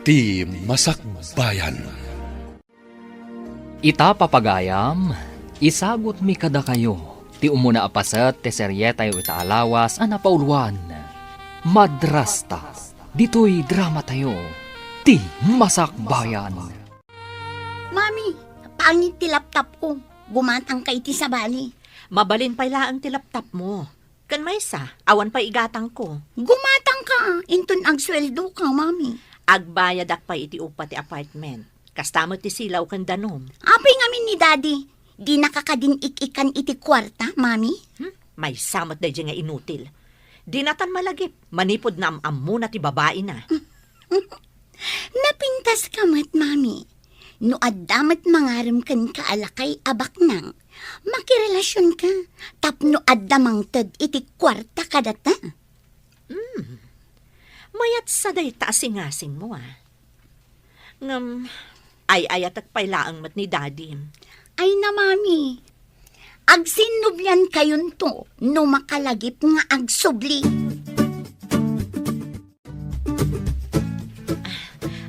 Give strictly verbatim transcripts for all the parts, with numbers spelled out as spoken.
Ti Masakbayan. Ita, papagayam, isagutmi kadakayo ti umuna a paset ti serietayo ita a lawas a napauloan, Madrasta, ditoy dramatayo, Ti Masakbayan. Mami, pangit ti laptop ko. Gumatang ka iti sabali. Mabalin pay laeng ti laptop mo. Ken maysa, awan pay igatangko. Gumatang ka, inton agsueldo ka, Mami. Agbayadak pay iti upa ti apartment. Kasta met ti silaw ken danum. Apay ngamin ni Daddy? Dinaka kadin ik-ikan iti kuarta, Mami? Hmm? Maysa met daydiay nga inutil. Dinatan malagip, manipud naam-ammona ti babaina. Napintas ka met, Mami. No adda met mangarem kenka a lakay a baknang, makirelasionka tapno adda mangted iti kuarta kadata. Hmm. Mayat sa dayta a singasingmo, a. Ngem, ay-ayatek pay laeng met ni Daddy. Ay na, Mami. Agsinnubliankayonto no makalagip nga agsubli.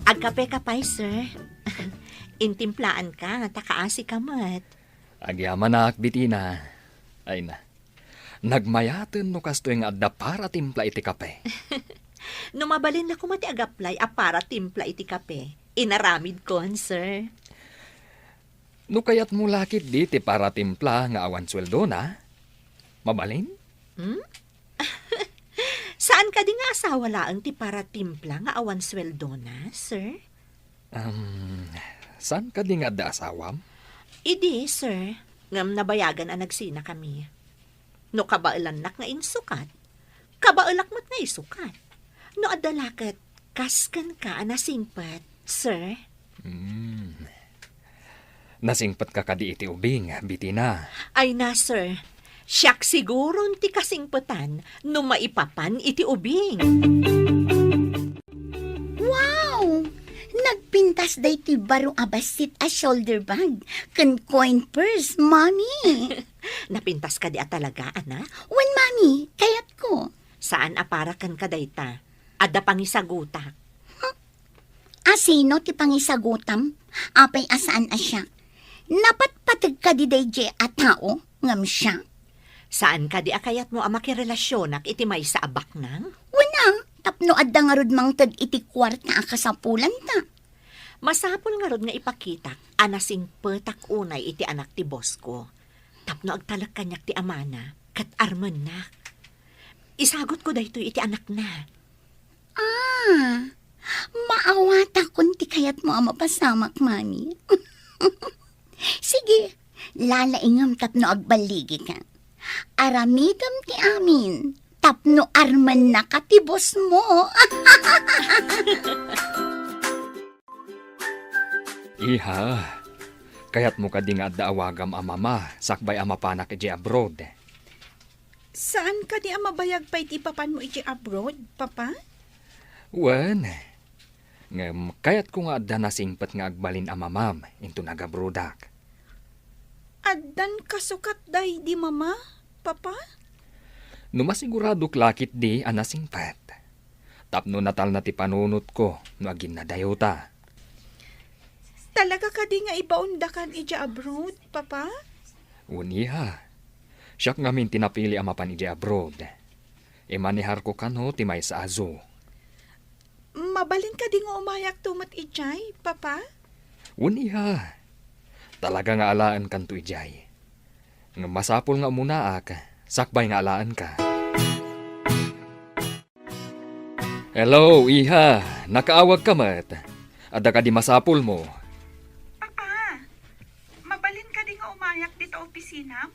Agkape ka pay, sir. Intimplaanka, ta kaasi ka met. Agyamanak, Bitina. Ay na. Nagmayaten no kastoy nga adda para timpla iti kape. No mabalin la koma ti agaplay a para timpla iti kape, inaramidkon, sir. No kayatmo la ketdi ti para timpla nga awan sueldona, mabalin? Hmm? Saan kadi nga asawa laeng ti para timpla nga awan sueldona, sir? Um, saan kadi nga adda asawam? Idi, sir, ngem nabayagan a nagsinakami. No kabaelannak nga insukat, kabaelak met nga isukat. No adda la ket, kas kenka a nasingpet, sir. Hmm. Nasingpetka kadi iti ubing, Bitina? Ay na, sir. Siak siguron ti kasingpetan no maipapan iti ubing. Wow! Nagpintas daytoy baro a bassit a shoulder bag ken coin purse, Mami. Napintas kadi a talaga, anak? Wen, Mami, kayatko. Saan a para kenka dayta. Adda pangisagutak. Asino ti pangisagutam? Apay a saan a siak? Napatpateg kadi daydiay a tao ngem siak? Saan kadi a kayatmo a makirelasionak iti maysa a baknang? Wen a, tapno adda ngarud mangted iti kuarta a kasapulanta. Masapul ngarud nga ipakitak a nasingpetak unay iti anak ti boss ko. Tapno agtalek kaniak ti amana ket armennak. Isagutko daytoy iti anakna. Ah, maawatakon ti kayatmo a mapasamak, Mami. Sige, lalaingem tapno agballigika. Aramidem ti amin tapno armennaka ti boss mo. Iha, kayatmo kadi nga adda awagam a mama sakbay a mapanak idiay abroad? Saan kadi a mabayag pay ti ipapanmo idiay abroad, Papa? Wen, ngem kayatko nga adda nasingpet nga agbalin a mamam inton agabroadak. Addan kasukat daydi, Mama, Papa? No masiguradok la ketdi a nasingpet, tapno natalna ti panunotko no aginnadayota. Talaga kadi nga ibaondakan idiay abroad, Papa? Wen, iha. Siak ngamin ti napili a mapan idiay abroad. Imaneharko kano ti maysa a zoo. Mabalin kadi nga umayakto met idiay, Papa? Wen, iha. Talaga nga alaenkanto idiay. Ngem masapul nga umunaak, sakbay nga alaenka. Hello, iha. Nakaawagka met. Adda kadi masapulmo? Papa, mabalin kadi nga umayak dita opisinam?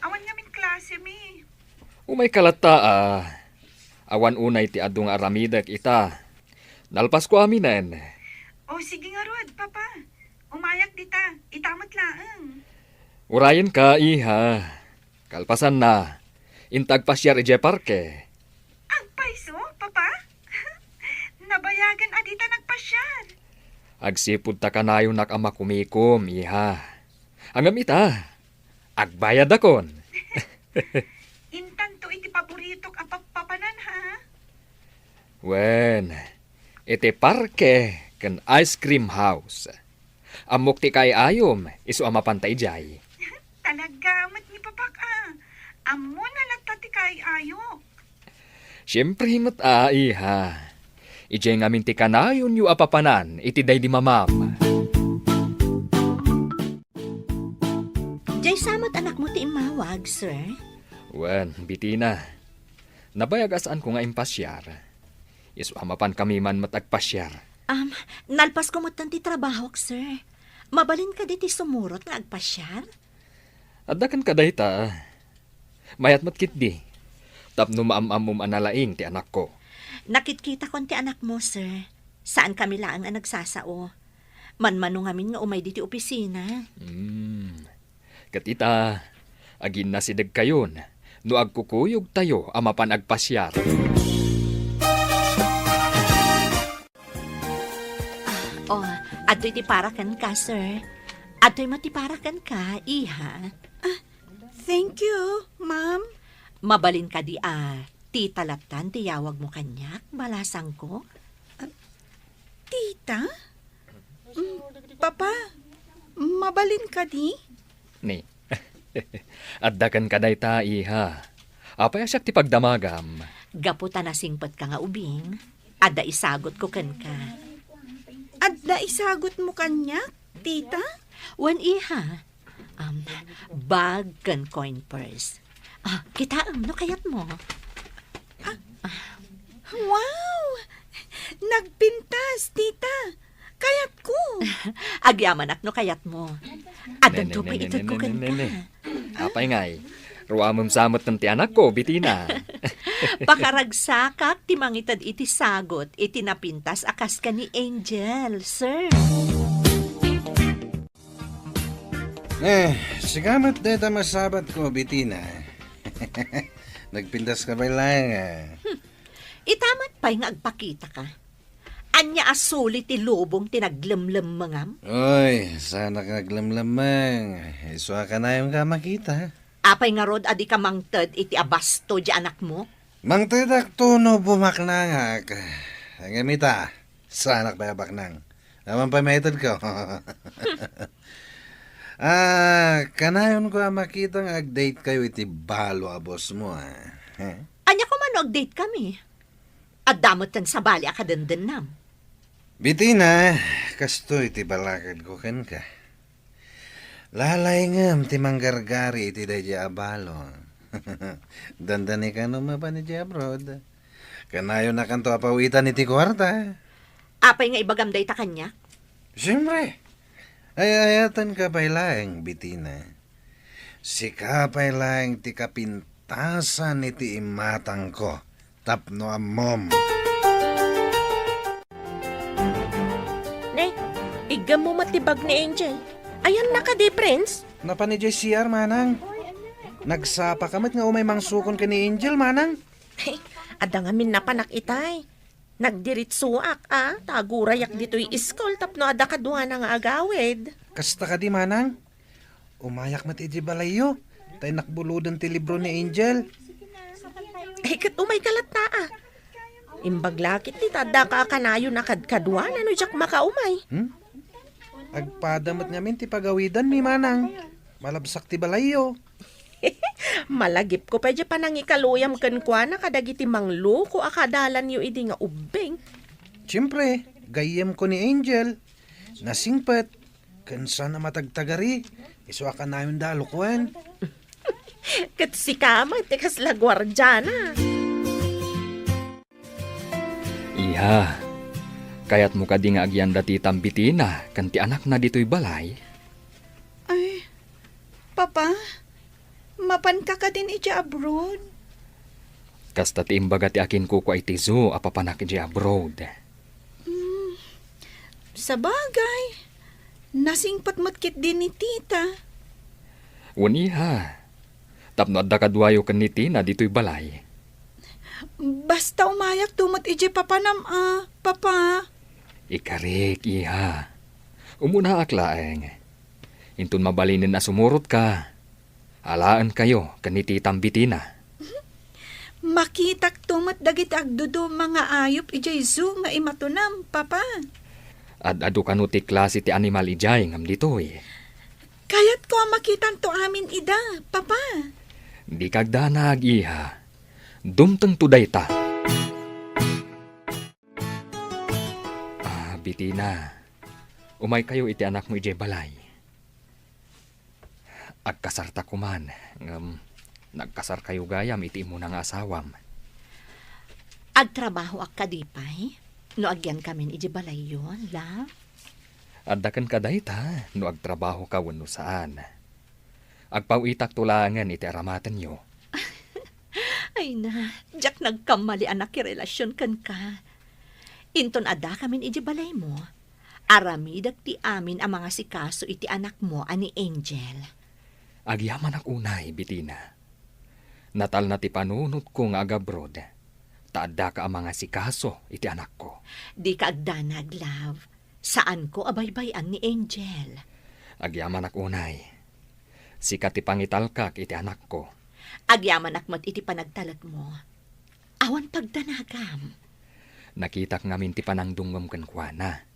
Awan ngamin klasemi. Umayka latta a. Awan unay ti adu nga aramidek ita. Nalpasko aminen. O, sige ngarud, Papa. Umayak dita. Ita met laeng. Urayenka, iha. Kalpasanna, inta agpasiar idiay parke. Agpayso, Papa? Nabayagen a dita nagpasiar. Agsipud ta kanayonak a makumikom, iha. Ngem ita, agbayadakon. Intanto iti paboritok a pappapanan, ha? Wen, iti parke ken ice cream house. Ammok ti kaay-ayom, isu a mapanta idiay. Talaga met ni Papak a. Ammona latta ti kaay-ayok. Siempre met a, iha. Idiay ngamin ti kanayonyo a papanan iti daydi mamam. Diay sa met anakmo ti immawag, sir? Wen, Bitina. Nabayag a saanko nga impasiar. Isu a mapankami man met agpasiar. Am, nalpasko metten ti trabahok, sir. Mabalin kadi ti sumurot nga agpasiar? Adda kenka dayta. Mayat met ketdi. Tapno maam-ammom a nalaing ti anakko. Nakitkitakon ti anakmo, sir. Saankami laeng a nagsasao. Manmano ngamin nga umay ditoy opisina. Hmm. Ket ita, aginnasidegkayon no agkukuyogtayo a mapan agpasiar. Ah, oh, adtoy ti para kenka, sir. Adtoy met ti para kenka, iha. Ah, thank you, ma'am. Mabalin kadi a tita lattan ti yawagmo kaniak, balasangko? Ah, tita? Mm, Papa, mabalin kadi? Ni. Adda kenka dayta, iha. Apay a siak ti pagdamagam? Gapu ta nasingpetka nga ubing, adda isagutko kenka. Adda isagutmo kaniak, tita? Wen, iha. Um, bag ken coin purse. Ah, kitaem no kayatmo. Ah, wow! Nagpintas, tita. Kayatko. Agyamanak no kayatmo. Addanto pay itedko kenka. Apay ngay, ruamem sa met ti anakko, Bitina. Pakaragsakak ti mangited iti sagut iti napintas a kas ken ni Angel, sir. Eh, sika met dayta masabatko, Bitina. Nagpintaska pay laeng, ah. Hmm. Ita met pay nga agpakitaka. Ania a suli ti lubong ti naglemlemmengam? Oy, saanak nga aglemlemmeng. Isu a kanayonka a makita. Apay ngarud a dika mangted iti abasto ti anakmo? Mangtedakto no bumaknangak. Ngem ita, saanak pay a baknang. Awan pay maitedko. Ah, kanayonko a makita nga agdatekayo iti balo a bossmo, ah. Eh? Ania koma no agdatekami? Adda metten sabali a kadendennam. Bitina, kastoy ti balakadko kenka. Lalaingem ti manggargari iti daydiay a balo. Dandani kano mapan idiay abroad. Kanayonakanto a pawitan iti kuarta. Apay nga ibagam dayta kaniak? Siempre. Ay-ayatenka pay laeng, Bitina. Sika pay laeng ti kapintasan iti imatangko tapno ammom. Ne, iggemmo met ti bag ni Angel. Ayanna kadi, Prince? Napan idiay C R, manang. Nagsapaka met nga umay mangsukon ken ni Angel, manang. Adda ngamin napanak itay. Nagdiritsuak a, ta agurayak ditoy iskul tapno adda kaduana nga agawid. Kasta kadi, manang? Umayak met idiay balayyo, ta innak buloden ti libro ni Angel. Ay, ket umayka latta a. Imbag la ketdi ta addaka a kanayon a kadkaduana no diak makaumay. Hmm? Agpada met ngamin ti pagawidanmi, manang. Malabsak ti balayyo. Malagipko pay diay panangikaluyam kenkuana kadagiti mangloko a kadalanyo idi nga ubbing. Siempre, gayyemko ni Angel. Nasingpet, ken saan a matagtagari, isu a kanayonda a lukuen. Ket sika met ti kasla guardiana. Iha, kayatmo kadi nga agyanda ti tambitina ken ti anakna ditoy balay? Ay, Papa, mapanka kadin idiay abroad? Kasta ti imbaga ti akinkukua iti zoo a papanak idiay abroad. Mm, sabagay, nasingpet met ketdi ni Tita. Wen, iha. Tapno adda kaduayo ken ni Tina ditoy balay. Basta umayakto met idiay papanam a, Papa. Ikarik, iha. Umunaak laeng. Inton mabalinen a sumurotka, alaenkayo ken ni Titam Bitina. Makitakto met dagiti agduduma nga ayup idiay zoo nga imatunam, Papa. Ad-adu kano ti klase ti animal idiay ngem ditoy? Kayatko a makitanto amin ida, Papa. Dika agdanag, iha. Dumtengto dayta. Ah, Bitina, umaykayo iti anakmo idiay balay. Agkasarta koman, ngem nagkasarkayo gayam iti immuna nga asawam. Agtrabahoak kadi pay no agyankamin idiay balayyo, love? Adda kenka dayta no agtrabahoka wenno saan. Agpaw-itakto laengen iti aramatenyo. Ay na, diak nagkamali a nakirelasion kenka. Inton addakamin idiay balaymo, aramidek ti amin a mangasikaso iti anakmo a ni Angel. Agyamanak unay, Bitina. Natalna ti panunotko nga agabroad, ta addaka a mangasikaso iti anakko. Dika agdanag, love. Saanko a baybay-an ni Angel. Agyamanak unay. Sika ti pangitalkak iti anakko. Agyamanak met iti panagtalekmo. Awan pagdanagam. Nakitak ngamin ti panangdungngem kenkuana.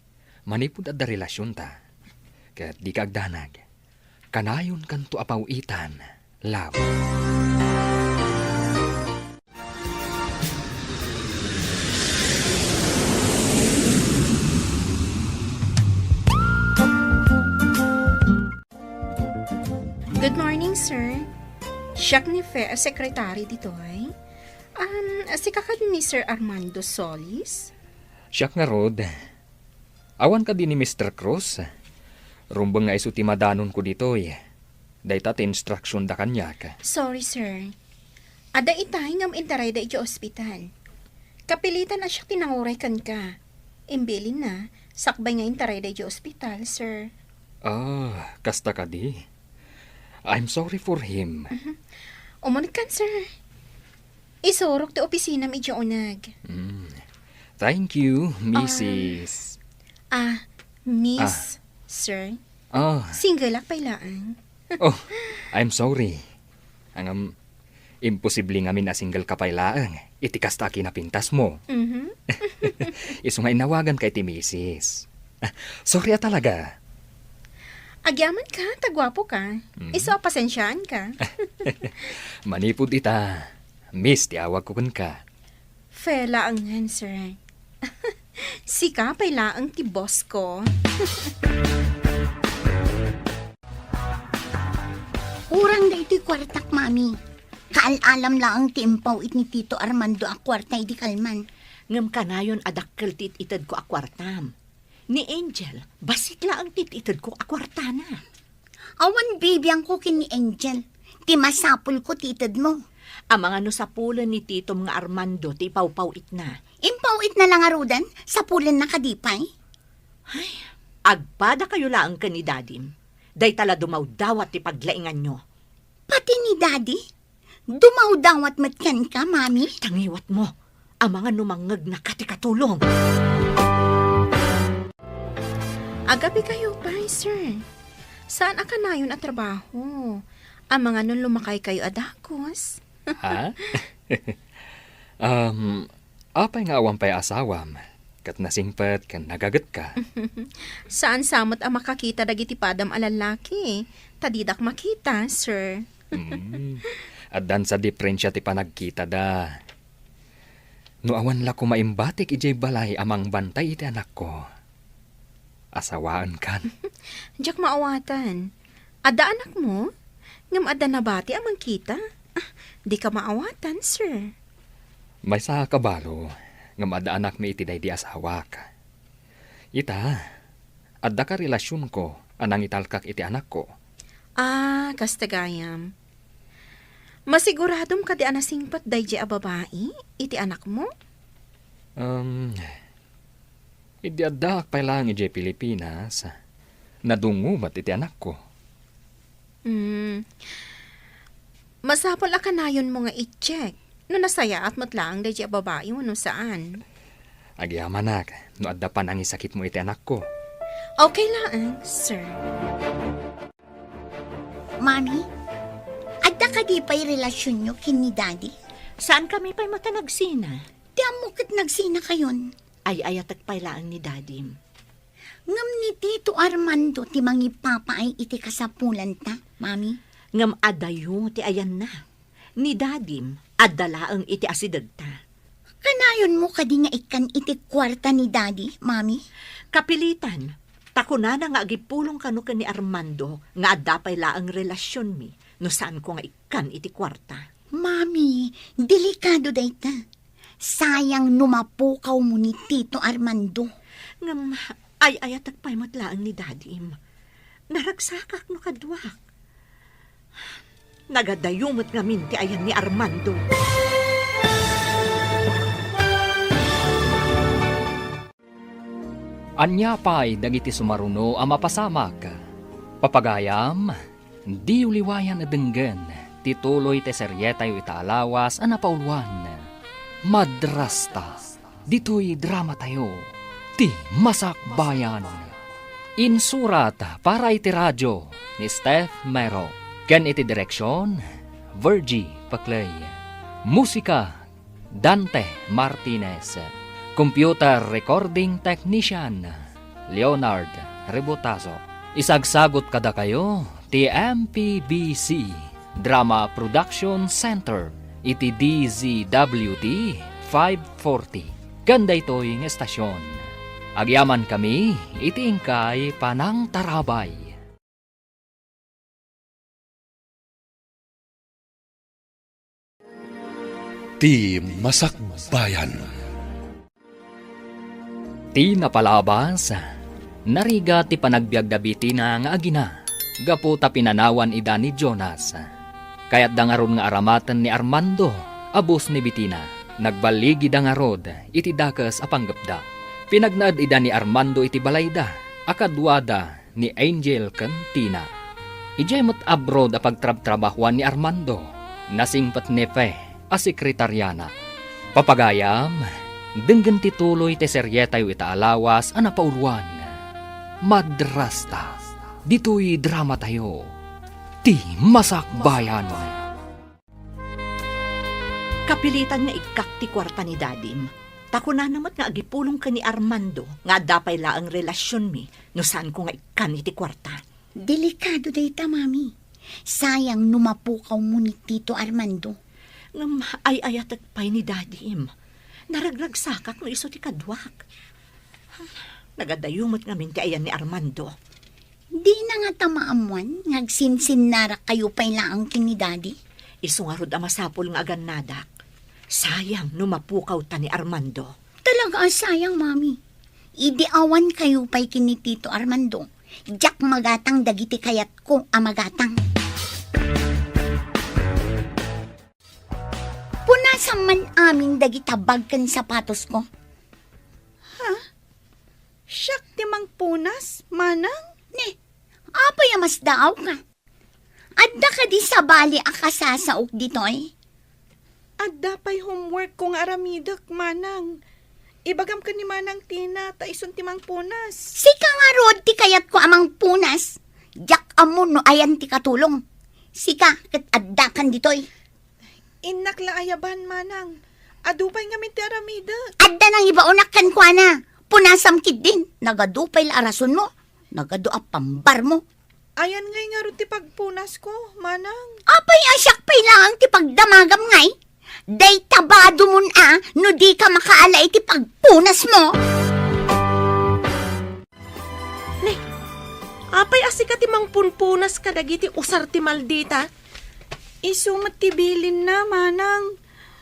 Manipud adda relasionta. Ket dika agdanag. Kanayonkanto a paw-itan, love. Good morning, sir. Siak ni Fe a sekretary ditoy. Um, sika kadi ni Sir Armando Solis? Siak ngarud. Awan kadi ni Mister Cruz? Rumbeng nga isu ti madanonko ditoy. Dayta ti instruction da kaniak. Sorry, sir. Adda itay ngem intarayda idiay ospital. Kapilitan a siak ti nanguray kenka. Imbilinna, sakbay nga intarayda idiay ospital, sir. Ah, kasta kadi? I'm sorry for him. Mhm. Umunegkan, sir. Isurok ti opisinam idiay uneg. Mm. Thank you, Missus. Ah, Miss, sir. Ah. Singleak pay laeng. Oh, I'm sorry. Ngem, imposible ngamin a single ka pay laeng iti kasta a kinapintasmo. Mhm. Isu nga inawaganka iti Missus. Sorry a talaga. Agyamanka, ta guapoka. Mhm. Isu a pasensiaanka. Manipud ita, Miss ti awagko kenka. Fe laengen, sir. Sika pay laeng ti boss ko. Urang daytoy kuartak, Mami. Kaal-alam laeng ti impaw-it ni Tito Armando a kuarta idi kalman. Ngem kanayon a dakkel ti it-itedko a kuartam. Ni Angel, bassit laeng ti it-itedko a kuartana. Awan bibiangko ken ni Angel. Ti masapulko ti itedmo. Amangan no sapulen ni titom nga Armando ti ipawpaw-itna. Impaw-itna la ngaruden, sapulenna kadi pay? Ay, agpadakayo laeng ken ni Dadim. Dayta la dumawdawat ti paglainganyo. Pati ni Daddy? Dumawdawat met kenka, Mami? Tangiwatmo. Amangan no mangngegnaka ti katulong. Agabikayo pay, sir. Saan a kanayon a trabaho? Amangan no lumakaykayo a dagus. Ha? Um, apay nga awan pay asawam? Ket nasingpet ken nagagetka. Saan sa met a makakita dagiti padam a lallaki, ta didak makita, sir. Mm. Addan sa diferensia ti panagkitada. No awan la koma imbatik idiay balay a mangbantay iti anakko, asawaenkan. Diak maawatan. Adda anakmo? Ngem adda nabati a mangkita? Ah, dika maawatan, sir. Maysa a kabalo, ngem adda anakmi iti daydi asawak. Ita, adda ka relasionko a nangitalkak iti anakko. Ah, kasta gayam. Masiguradom kadi a nasingpet daydi a babai iti anakmo? Um, idi addaak pay laeng idiay Pilipinas, nadungngo met iti anakko. Hmm. Masapul a kanayonmo nga i-check no nasayaat met laeng daydi a babai wenno saan. Agyamanak no adda panangisakitmo iti anakko. Okay laeng, sir. Mami, adda kadi pay relasionyo ken ni Daddy? Saankami pay met a nagsina. Ti ammok ket nagsinakayon. Ay-ayatek pay laeng ni Dadim. Ngem ni Tito Armando ti mangipapaay iti kasapulanta, Mami. Ngem adayo ti ayanna. Ni Dadim, adda laeng iti asidegta. Kanayonmo kadi nga ikkan iti kuarta ni Dadi, Mami? Kapilitan, ta kunana nga agipulong kano ken ni Armando nga adda pay laeng relasionmi no saanko nga ikkan iti kuarta. Mami, delikado dayta. Sayang no mapukawmo ni Tito Armando. Ngem, ay-ayatek pay met laeng ni Dadim. Naragsakak no kaduak. Nagadayo met ngamin ti ayan ni Armando. Ania pay dagiti sumaruno a mapasamak? Papagayam, diyo liwayan a denggen ti tuloy ti serietayo ita a lawas a napauluan, Madrasta. Ditoy dramatayo, ti Masakbayan. Insurat para iti radio ni Steph Mero, ken iti direksion, Virgie Paclay. Musika, Dante Martinez. Computer recording technician, Leonard Rebotazo. Isagsagot kadakayo ti M P B C Drama Production Center iti D Z W T five forty. Ken daytoy nga estasion, agyamankami iti inkay panangtarabay. Ti Masakbayan. Ti napalabas, narigat ti panagbiag da Bitina nga agina gapu ta pinanawan ida ni Jonas. Kayatda ngarud nga aramaten ni Armando a boss ni Bitina. Nagballigida ngarud iti dakes a panggepda. Pinagnaed ida ni Armando iti balayda a kaduada ni Angel ken Tina. Idiay met abroad a pagtrabtrabahoan ni Armando, nasingpet ni Fe a sekretariana. Papagayam, denggen ti tuloy ti serietayo ita a lawas a napauluan, Madrasta. Ditoy dramatayo, ti Masakbayan. Kapilitan nga ikkak ti kuarta ni Dadim. Ta kunana met nga agipulong ken ni Armando nga adda pay laeng relasionmi no saanko nga ikkan iti kuarta. Delikado dayta, Mami. Sayang no mapukawmo ni Tito Armando. Ngem ay-ayatek pay ni Dadim. Naragragsakak no isu ti kaduak. Nagadayo met ngamin ti ayan ni Armando. Dina ngata maammuan nga agsinsinnarakkayo pay laeng ken ni Daddy? Isu ngarud a masapul nga agannadak. Sayang no mapukawta ni Armando. Talaga a sayang, Mami. Idi awankayo pay ken ni Tito Armando, diak magatang dagiti kayatko a magatang. Punasam man amin dagita bag ken sapatosko. Ha? Siak ti mangpunas, manang? Ne, apay a masdaawka? Adda kadi sabali a kasasaok ditoy? Adda pay homework ko nga aramidek, manang. Ibagam ken ni Manang Tina ta isun ti mangpunas. Sika ngarud ti kayatko a mangpunas. Diak ammo no ayan ti katulong. Sika ket addakan ditoy. Innak la ayaban, manang. Adu pay ngamin ti aramidek. Adda nangibaonak kenkuana. Punasam ketdin. Nagadu pay la a rasonmo. Nagadu a pambarmo. Ayan ngay ngarud ti pagpunasko, manang. Apay a siak pay laeng ti pagdamagam ngay? Dayta badumon a no dika makaala iti pagpunasmo. Ne, apay a sika ti mangpunpunas kadagiti usar ti maldita? Isu met ti bilinna, manang.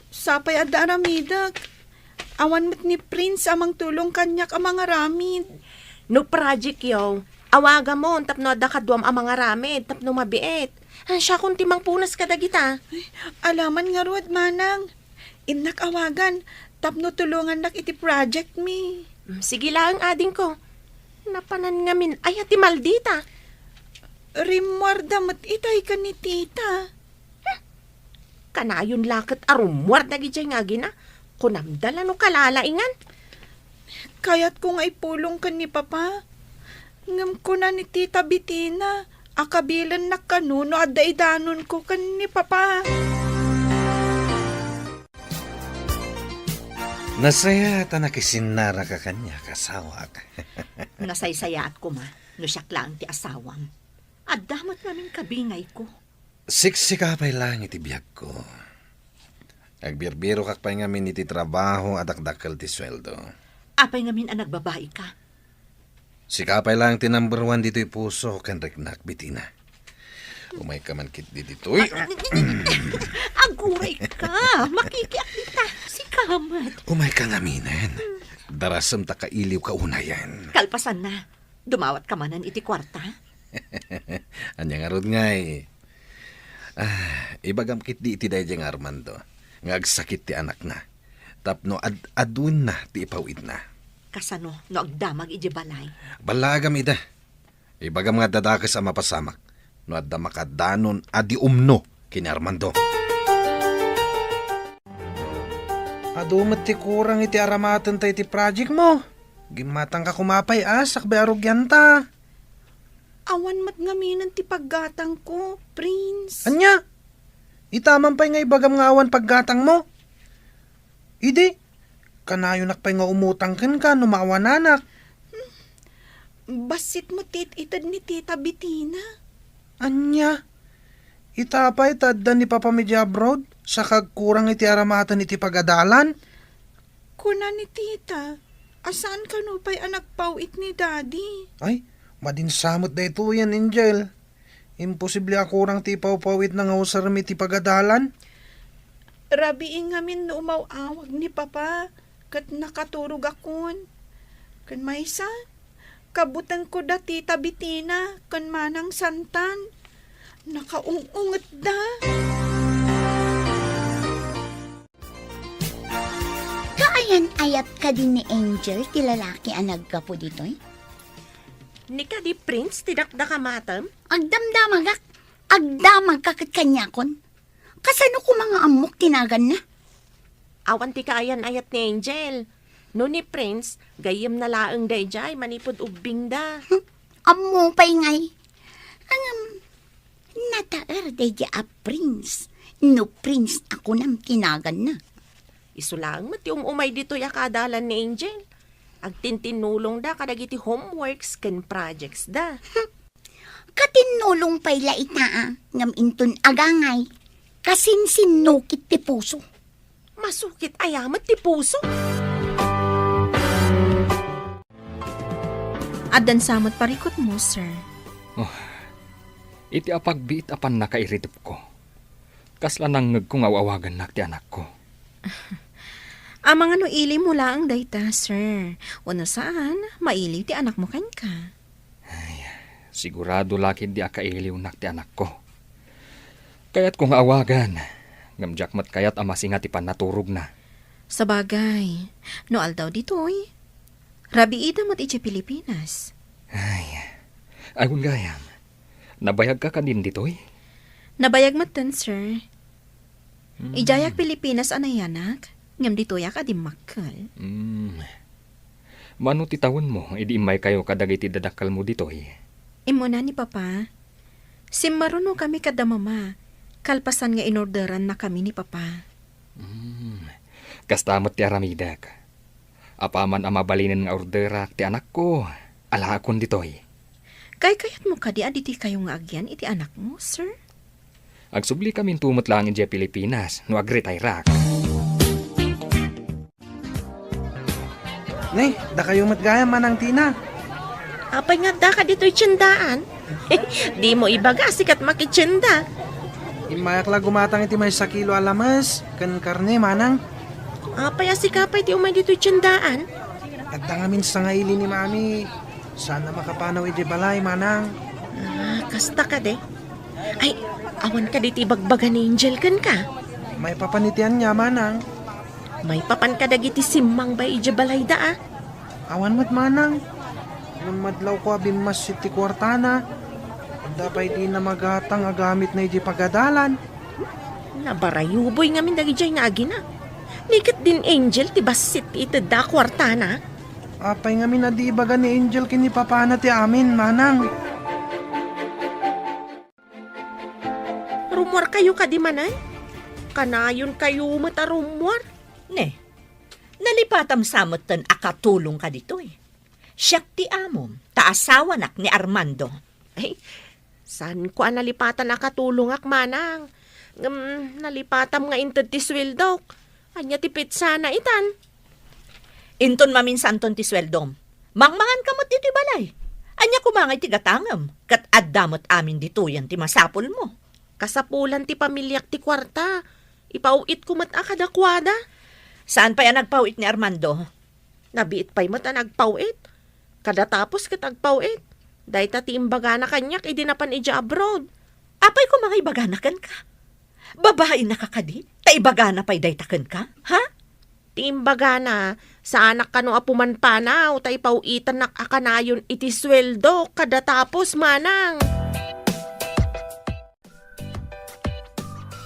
Sapay adda aramidek. Awan met ni Prince a mangtulong kaniak a mangaramid. No project yo, awagamon tapno adda kaduam a mangaramid tapno mabiit. Ah, siakon ti mangpunas kadagita. Ay, alaman ngarud, manang. Innak awagan tapno tulongannak iti project mi. Mm, sige laeng, adingko. Napanan ngamin aya ti maldita? Rimmuarda met itay ken ni tita. Hmm. Kanayon la ket a rummuar dagidiay nga agina. Kunamda la no kalalaingan. Kayatko nga ipulong ken ni papa. Ngem kuna ni Tita Bitina a kabilennak kano no adda idanonko ken ni papa. Nasayaat a nakisinnaraka kaniak, asawak. Nasaysayaat koma no siak laeng ti asawam. Adda met ngamin kabingayko. Siksika pay laeng iti biagko. Agbirbirokak pay ngamin iti trabaho a dakdakkel ti sueldo. Apay ngamin a nagbabaika? Sika pay laeng ti number one ditoy puso ken riknak, Betina. Umayka man ketdi ditoy. Aguray ka! Makikiak dita! Sika met! Umayka ngaminen. Darasem ta kailiwka unayen. Kalpasanna, dumawatka manen iti kuarta? Ania ngarud ngay? Ah, ibagam ketdi iti daydiay nga Armando nga agsakit ti anakna tapno ad-adwenna ti ipaw-itna. Kasano no agdamag idiay balay? Ballaagam ida. Ibagam nga adda dakes a mapasamak no adda makadanon a di umno ken ni Armando. Adu met ti kurang iti aramatenta iti project mo. Gimmatangka koma pay a sakbay a rugianta. Awan met ngaminen ti paggatangko, Prince. Ania? Ita man pay nga ibagam nga awan paggatangmo? Idi, kanayonak pay nga umutang kenka no maawananak. Bassit met ti it-ited ni Tita Betina. Ania? Ita pay ta adda ni Papa idiay abroad, saka agkurang iti aramaten iti pagadalan? Kuna ni Tita, a saan kano pay a nagpaw-it ni Daddy. Ay, madin sa met daytoyen, Angel. Imposible a kurang ti ipawpaw-itna nga usarem iti pagadalan. Rabii ngamin no umaw-awag ni Papa ket nakaturogakon. Ken maysa, kabutengko da Tita Betina ken Manang Santan. Nakaung-ungetda. Kaayan-ayat kadi ni Angel ti lalaki a naggapu ditoy? Ni kadi Prince ti dakdakamatem? Agdamdamagak. Agdamagka ket kaniakon. Kasano koma nga ammok ti naganna? Awan ti kaayan-ayat ni Angel. No ni Prince, gayyemna laeng daydiay manipud ubbingda. Hmm, ammo pay ngay. Ngem, nataer daydiay a Prince. No Prince a kunam ti naganna. Isu laeng met ti um-umay ditoy a kaadalan ni Angel. Agtintinnulongda kadagiti homeworks ken projects da. Katinnulong pay la ita a, ngem inton agangay, kasinsinnukit ti puso. Masukit aya met ti puso. Addan sa met parikutmo, sir. Oh, iti apagbiit a pannakairitepko, kasla nangngegko nga aw-awagannak ti anakko. Amangan no ilim mo laeng dayta, sir. Wenno saan, mailiw ti anakmo kenka. Ay, sigurado la ketdi a kailiwnak ti anakko. Kayatko nga awagan, ngem diak met kayat a masinga ti pannaturogna. Sabagay, no aldaw ditoy, rabiida met idiay Pilipinas. Ay, agun gayam, nabayagka kadin ditoy? Nabayag metten, sir. Hmm. Idiayak Pilipinas a nayanak, ngem ditoyak a dimmakkel. Hmm. Mano ti tawenmo idi immaykayo kadagiti dadakkelmo ditoy? Immuna ni Papa. Simmarunokami kada Mama, kalpasan nga inorderannakami ni Papa. Hmm. Kasta met ti aramidek. Apaman a mabalinen nga orderak ti anakko, alaakon ditoy. Kaykayatmo kadi a ditikayo nga agyan iti anakmo, sir? Agsubli kaminto met laeng idiay Pilipinas no agretayrak. Ne, dakayo met gayam, Manang Tina. Apay nga addaka ditoy tiendaan? Dimo ibaga, sikat makitienda. Immayak la gumatang iti maysa kilo a lames ken karne, Manang. Apay a sika pay ti umay ditoy tiendaan? Adda ngamin sangaili ni Mami. Saan a makapanaw idiay balay, Manang. Ah, kasta kadi. Ay, awan kadi ti ibagbaga ni Angel kenka? Maipapan iti ania, Manang? Maipapan kadagiti simmang bay idiay balayda, a. Awan met, Manang. Ngem madlawko a bimmassit ti kuartana. Adda pay dina magatang a gamitna idiay pagadalan. Nabarayuboy ngamin dagidiay nga agina. Ni ket din Angel ti bassit ti itedda a kuartana. Apay ngamin a di ibaga ni Angel ken ni Papana ti amin, Manang? Rummuarkayo kadi manen? Kanayonkayo met a rummuar. Ne, nalipatam sa metten a katulongka ditoy. Siak ti amom, ta asawanak ni Armando. Ay, saanko a nalipatan a katulongak, manang. Ngem nalipatam nga inted ti sueldok. Ania ti petsana itan? Inton maminsanton ti sueldom, mangmanganka met ditoy balay. Ania koma ngay ti gatangem, ket adda met amin ditoyen ti masapulmo. Kasapulan ti pamiliak ti kuarta. Ipaw-itko met a kadakuada. Saan pay a nagpaw-it ni Armando? Nabiit pay met a nagpaw-it. Kada tapos ket agpaw-it. Dayta ti imbagana kaniak idi napan idiay abroad. Apay koma nga ibagana kenka? Babainaka kadi, ta ibagana pay dayta kenka, ha? Ti imbagana, saanak kano a pumanpanaw, ta ipaw-itannak a kanayon iti sueldo, kada tapos, manang.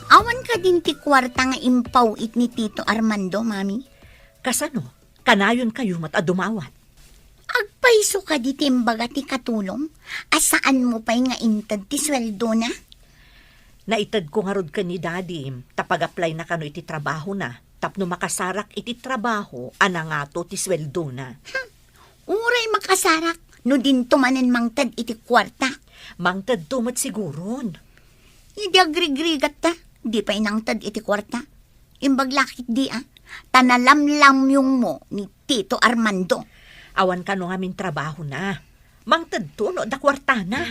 Awan kadin ti kuarta nga impaw-it ni Tito Armando, Mami? Kasano? Kanayonkayo met a dumawat. Agpayso kadi ti imbaga ti katulong a saanmo pay nga inted ti sueldona? Naitedko ngarud ken ni Daddy ta pag-applyna kano iti trabahona tapno makasarak iti trabaho a nangato ti sueldona. Hmm. Uray makasarak no dinto manen mangted iti kuarta. Mangtedto met siguron. Idi agrigrigatta, di pay nangted iti kuarta. Imbag la ketdi a, ta nalamlamyongmo ni Tito Armando. Awan kano ngamin trabahona. Mangtedto no adda kuartana.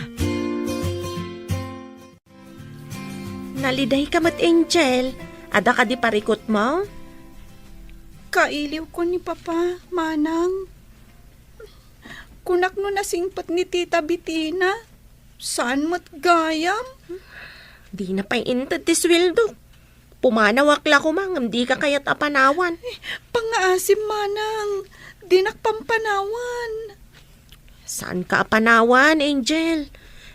Nalidayka met, Angel. Adda kadi parikutmo? Kailiwko ni Papa, Manang. Kunak no nasingpet ni Tita Betina, saan met gayam? Dina pay inted ti sueldo. Pumanawak la koma ngem dika kayat a panawan. Eh, pangngaasim, Manang. Dinak pampanawan. Saanka a panawan, Angel.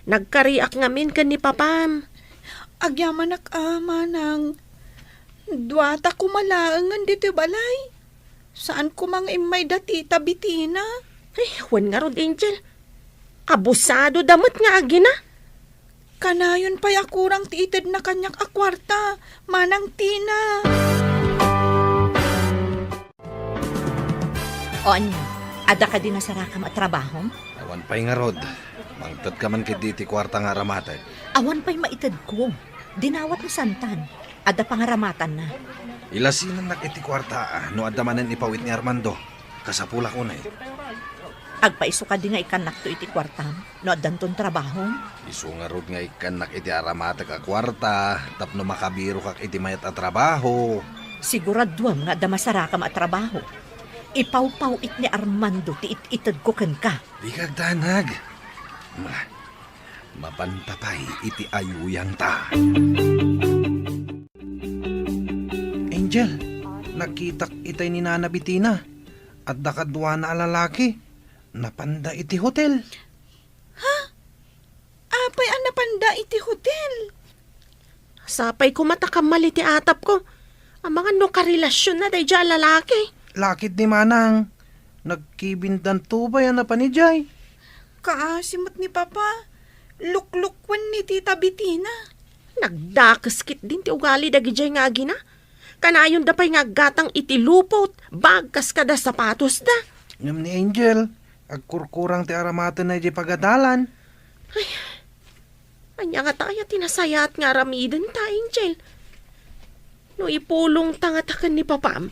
Nagkariak ngamin ken ni Papam. Agyamanak a, Manang. Duata koma laengen ditoy balay. Saan koma nga immay da Tita Betina? Ay, wen ngarud, Angel. Abusadoda met nga agina. Kanayon pay a kurang ti itedna kaniak a kuarta, Manang Tina. O ania, adda kadi nasarakam a trabahom? Awan pay ngarud. Mangtedka man ketdi iti kuarta nga aramatek. Awan pay maitedko. Dinawat ni Santan. Adda pangaramatanna. Ilasinannak iti kuarta, a, no adda manen ipaw-it ni Armando. Kasapulak unay. Agpayso kadi nga ikkannakto iti kuartam no addanton trabahom? Isu ngarud nga ikkannak iti aramatek a kuarta tapno makabirokak iti mayat a trabaho. Siguraduem nga adda masarakam a trabaho. Ipawpaw-it ni Armando ti it-itedko kenka. Dika agdanag. Ma-, mapanta pay iti ayuyangta. Angel, nakitak itay ni Nana Betina. Adda kaduana a lalaki. Napanda iti hotel. Ha? Apay a napanda iti hotel? Sapay koma ta kammal iti atapko. Amangan no karelasionna daydiay a lalaki. Lakid ni Manang. Nagkibindanto pay a napan idiay. Kaasi met ni Papa. Luklukoen ni Tita Betina. Nagdakes ketdin ti ugali dagidiay nga agina. Kanayonda pay nga aggatang iti lupot, bag kas kada sapatosda. Ngem ni Angel, agkurkurang ti aramatenna idiay pagadalan. Ay, ania ngata aya ti nasayaat nga aramidenta, Angel? No ipulongta ngata ken ni Papam,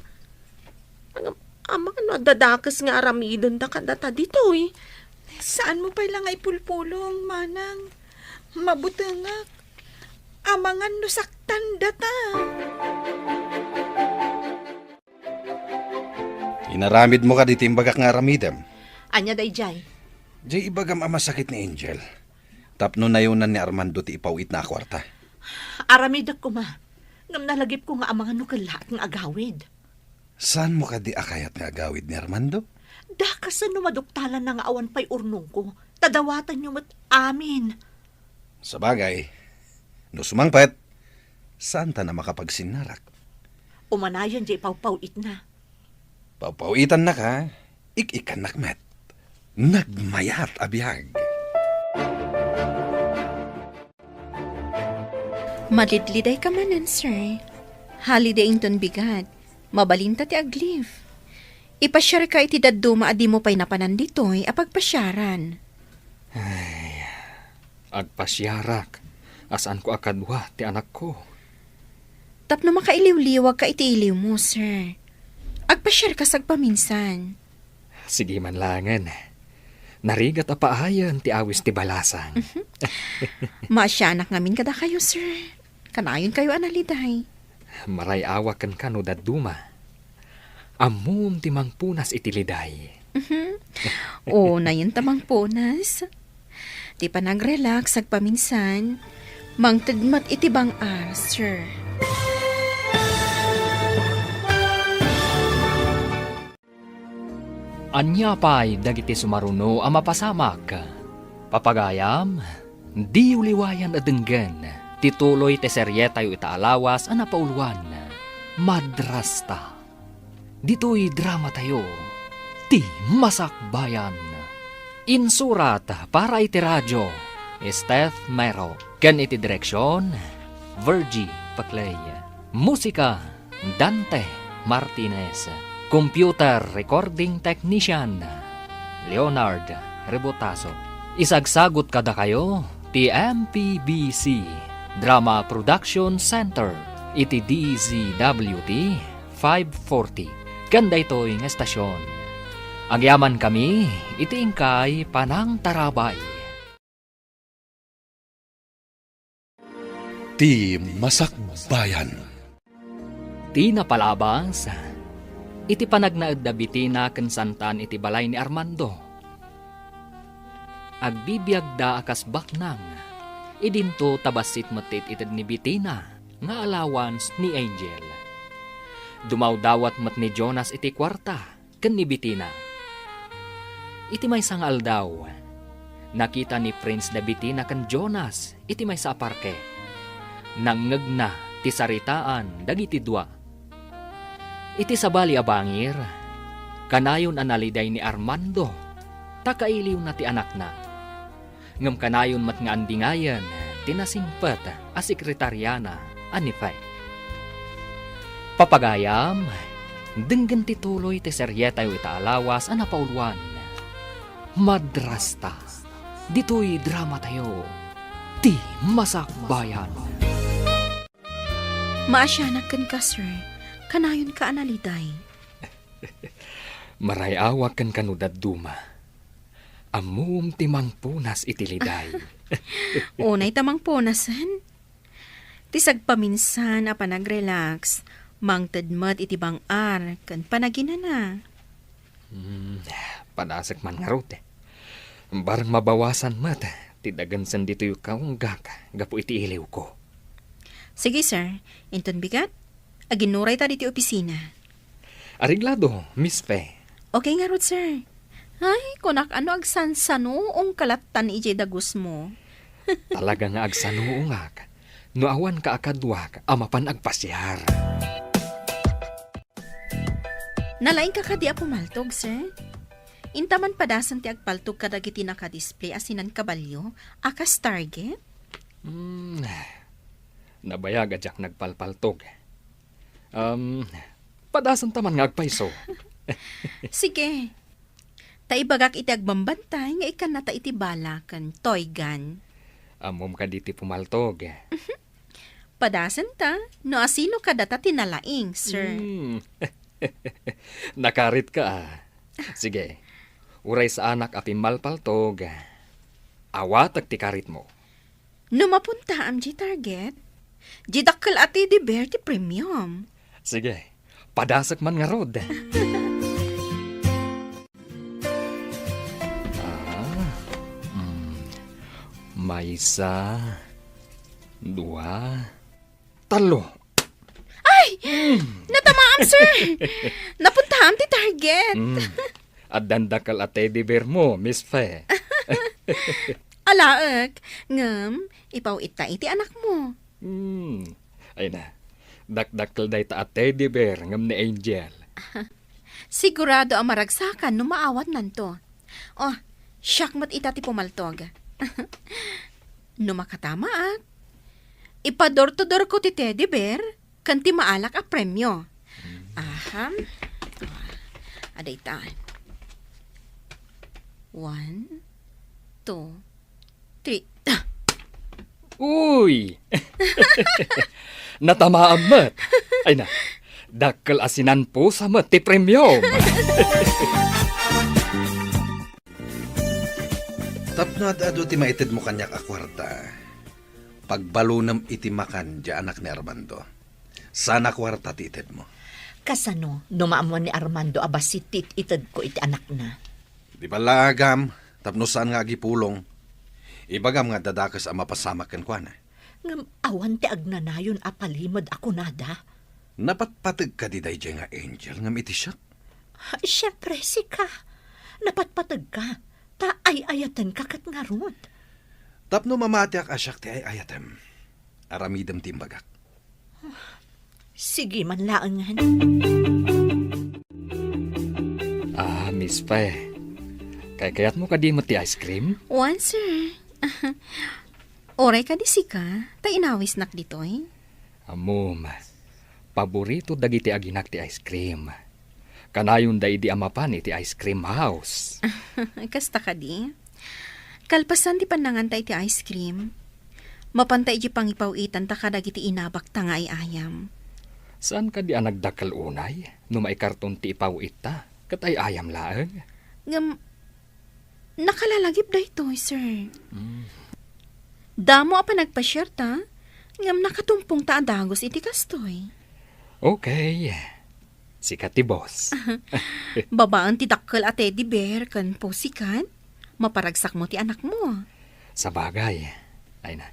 amangan no adda dakes nga aramidenda kadata ditoy. Saanmo pay la nga ipulpulong, Manang. Mabutengak. Amangan no saktandata. Inaramidmo kadi ti imbagak nga aramidem? Ania daydiay? Diay ibagam a masakit ni Angel. Tapno nayonan ni Armando ti ipaw-itna a kuarta. Aramidek koma. Ngem nalagipko nga amangan no kellaat nga agawid. Saanmo kadi a kayat nga agawid ni Armando? Dakasen no maduktalanna nga awan pay urnongko, ta dawatanyo met amin. Sabagay, no sumangpet, saantan a makapagsinnarak. Umanayon diay pawpaw-itna. Pawpaw-itannaka, ik-ikkannak met. Nagmayat a biag. Madidlidayka manen, sir. Holiday inton bigat. Mabalinta ti ag-leave. Ipasiarka iti dadduma a dimo pay napanan ditoy a pagpasiaran. Ay, agpasiarak a saanko a kadua ti anakko. Tapno makailiwliwagka iti iliwmo, sir. Agpasiarka sagpaminsan. Sige man laengen. Narigat a paayen ti awis ti balasang. Mhm. Maasianak ngamin kadakayo, sir. Kanayonkayo a naliday. Maray-awak kenka no dadduma. Ammom ti mangpunas iti liday. Mhm. O, nayon ta mangpunas. Ti panagrelax agpaminsan, mangted met iti bang-ar, sir. Ania pay dagiti sumaruno a mapasamak? Papagayam, diyo liwayan a denggen ti tuloy ti serietayo ita a lawas a napauluan, Madrasta. Ditoy dramatayo, ti Masakbayan. Insurat para iti radio, Steph Mero. Ken iti direksion, Virgie Paclay. Musika, Dante Martinez. Computer recording technician, Leonard Rebotazo. Isagsagut kadakayo ti M P B C Drama Production Center iti D Z W T five forty. Ken daytoy nga estasion, agyamankami iti inkay panangtarabay. Ti Masakbayan. Ti napalabas, iti panagnaed da Bitina ken Santan iti balay ni Armando. Agbibiagda a kas baknang, idinto ta bassit met ti it-ited ni Bitina nga allowance ni Angel. Dumawdawat met ni Jonas iti kuarta ken ni Bitina. Iti maysa nga aldaw, nakita ni Prince da Bitina ken Jonas iti maysa a parke. Nangngegna ti saritaan dagiti dua. Iti sabali a bangir, kanayon a naliday ni Armando ta kailiwna ti anakna. Ngem kanayon met nga andingayen ti nasingpet a sekretariana a ni Fe. Papagayam, denggen ti tuloy ti serietayo ita a lawas a napauluan, Madrasta. Ditoy dramatayo, ti Masakbayan. Maasianak kenka, sir. Kanayonka a naliday. Maray-awak kenka no dadduma. Ammom ti mangpunas iti liday. Unay ta mangpunasen. Ti sagpaminsan a panagrelax, mangted met iti bang-ar ken panaginana. Hmm, padasek man ngarud. Bareng mabawasan met ti dagensen ditoy kaunggak gapu iti iliwko. Sige, sir. Inton bigat, aginnurayta ditoy opisina. Areglado, Miss Fe. Okay ngarud, sir. Ay, kunak, ano, agsansanuongka lattan idiay dagusmo. Talaga nga agsanuongak no awanka a kaduak a mapan agpasiar. Nalaingka kadi a pumaltog, sir? Inta man padasen ti agpaltog kadagiti nakadisplay a sinan kabalio a kas target? Hmm, nabayag a diak nagpalpaltog. Um, padasenta man nga agpayso. Sige. Ta ibagak iti agbambantay nga ikkannata iti bala ken Toy Gun. Ammom kadi ti pumaltog? Padasenta, no asino kadata ti nalaing, sir. Hmm. Nakaritka, a. Sige. Uray saanak a pimmalpaltog, awatek ti karitmo. No mapuntaam diay target, diay dakkel a teddy bear ti premium. Sige, padasek man ngarud. Ah, mm, maysa, dua, tallo. Ay! Mm. Natamaam, sir! Napuntaam ti target. Mm. Addan dakkel a teddy bear mo, Miss Fe. Alaek, ngem, ipaw-itta iti anakmo. Hmm. Ay na, dakdakkel dayta a teddy bear ngem ni Angel. Sigurado a maragsakan no maawatnanto. Oh, siak met ita ti pumaltog. No makatamaak, ipa-door to door ko ti teddy bear ken ti maalak a premio. Aha. A dayta. One, two, three. Uy! Natamaam met. Ay na, dakkel a sinanpusa met ti premium. Tapno ad-adu ti maitedmo kaniak a kuarta, pagbalunem iti makan diay anak ni Armando. Saan a kuarta ti itedmo. Kasano no maammuan ni Armando a bassit ti it-itedko iti anakna? Di ballaagam, tapno saan nga agipulong. Ibagam nga adda dakes a mapasamak kenkuana. Ngem awan ti agnanayon a palimed a kunada. Napatpateg kadi daydiay nga Angel ngem iti siak? Siempre, sika. Napatpategka, ta ay-ayatenka ket ngarud. Tapno mamatiak a siak ti ay-ayatem, aramidem ti imbagak. Sige man laengen. Ah, Miss Pe, kaykayatmo kadi met ti ice cream? Wen, sir. Uray kadi sika, ta inawisnak ditoy. Ammom, paborito dagiti aginak ti ice cream. Kanayonda idi a mapan iti ice cream house. Kasta kadi? Kalpasan ti pannanganta iti ice cream, mapanta iti pangipaw-itanta kadagiti inabakta nga ay-ayam. Saan kadi a nagdakkel unay no maikarton ti ipaw-itta ket ay-ayam laeng? Ngem, nakalalagip daytoy, sir. Mm. Damo a panagpasiarta, ngem nakatumpongta a dagus iti kastoy. Okay. Sika ti boss. Babaen ti dakkel a teddy bear ken pussycat, maparagsakmo ti anakmo. Sabagay, ay na,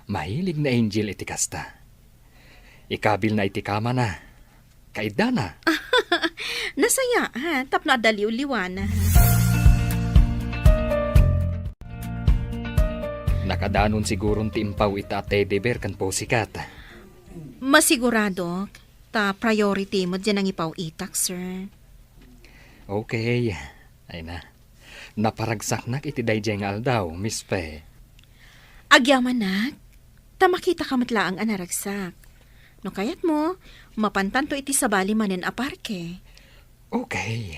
mahilig ni Angel iti kasta. Ikabilna iti kamana. Kaiddana. Nasaya, ah, tapno adda liwliwana. Nakadanon siguron ti impaw-itta a teddy bear ken pussycat. Masiguradok, ta priority met diay nangipaw-itak, sir. Okay. Ay na. Naparagsaknak iti daydiay nga aldaw, Miss Pe. Agyamanak, ta makitaka met laeng a naragsak. No kayatmo, mapantanto iti sabali manen a parke. Okay.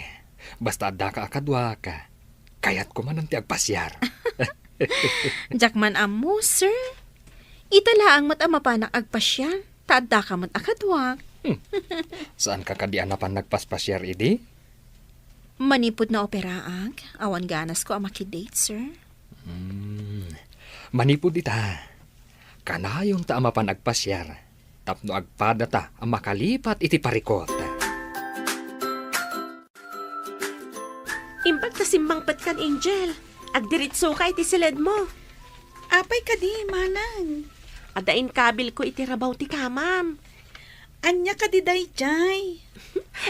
Basta addaka a kaduak, kayatko manen ti agpasiar. Diak man ammo, sir. Ita laeng met a mapanak agpasiar, ta addaka met a kaduak. Hmm. Saanka kadi a napan nagpaspasiar idi? Manipud naoperaak, awan ganasko a makidate, sir. Hmm. Manipud ita, kanayonta a mapan agpasiar tapno agpadata a makalipat iti parikut. Imbag ta simmangpetkan, Angel. Agdiritsoka iti siledmo. Apay kadi, manang? Adda inkabilko iti rabaw ti kamam. Ania kadi daydiay?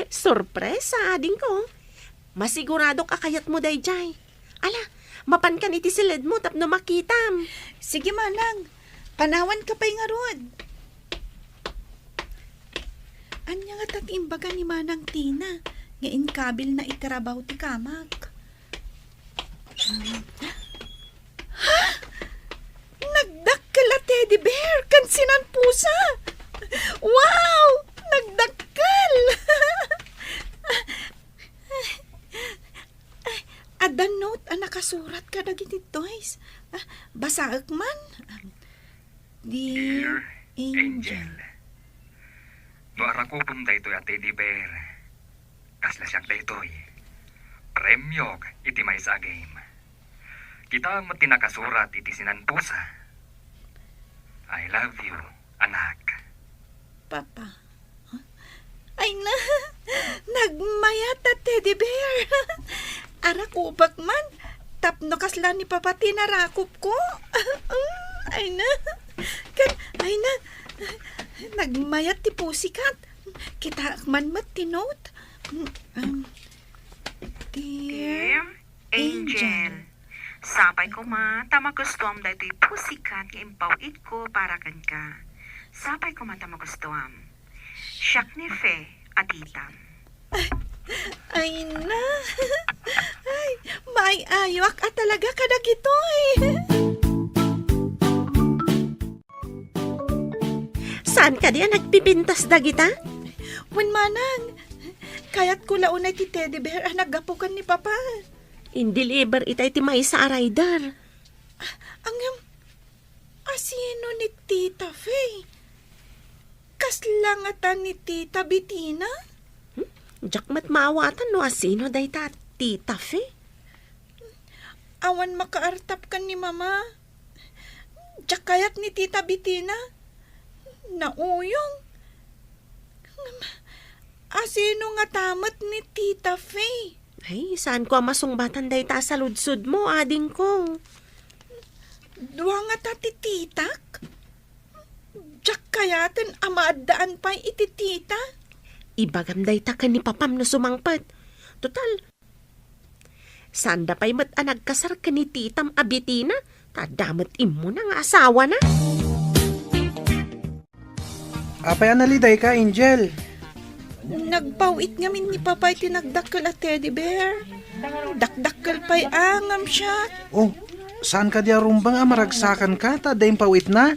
Sorpresa, adingko. Masiguradok a kayatmo daydiay. Ala, mapankan iti siledmo tapno makitam. Sige, manang. Panawanka pay ngarud. Ania ngata ti imbaga ni Manang Tina nga inkabilna iti rabaw ti kamak? Ha? Nagdakkel a teddy bear ken sinanpusa! Wow! Nagdakkel! Ay, adda note a nakasurat kadagiti toys. Ah, basaek man. Dear Dear Angel. Angel, no arakupem daytoy a teddy bear, kasla siak daytoy. Premiok iti maysa a game. Kitaem met ti nakasurat iti sinanpusa. I love you, anak. Papa. Ay na, nagmayat a teddy bear. Arakupek man, tapno kasla ni Papa ti narakupko. Ay na, ken, ay na, nagmayat ti pussycat. Kitaek man met ti note. Mm, um, Dear Dear Angel. Angel. Sapay koma ta magustuam daytoy pussycat nga impaw-itko para kenka. Sapay koma ta magustuam. Siak ni Fe a titam. Ay na. Ay, maay-ayoak a talaga kadagitoy. Saan kadi a nagpipintas dagita? Wen manang, Kayatko la unay ti teddy bear a naggapu ken ni Papa. In-deliver ita iti maysa a rider. Ngem, asino ni Tita Fe? Kasla ngata ni Tita Betina? Hmm? Diak met maawatan no asino dayta Tita Fe. Awan makaartap ken ni Mama. Diak kayat ni Tita Betina. Nauyong. Ngem, asino ngata met ni Tita Fe? Ay, saanko a masungbatan dayta a saludsodmo, adingko. Dua ngata ti titak? Diak kayaten a maaddaan pay iti tita. Ibagam dayta ken ni Papam no sumangpet. Total, saanda pay met a nagkasar ken ni titam a Betina, ta adda met immuna nga asawana. Apay a nalidayka, Angel? Nagpaw-it ngamin ni Papa iti nagdakkel a teddy bear. Dakdakkel pay a ngem siak. Oh, saan kadi a rumbeng a maragsakanka ta adda impaw-itna?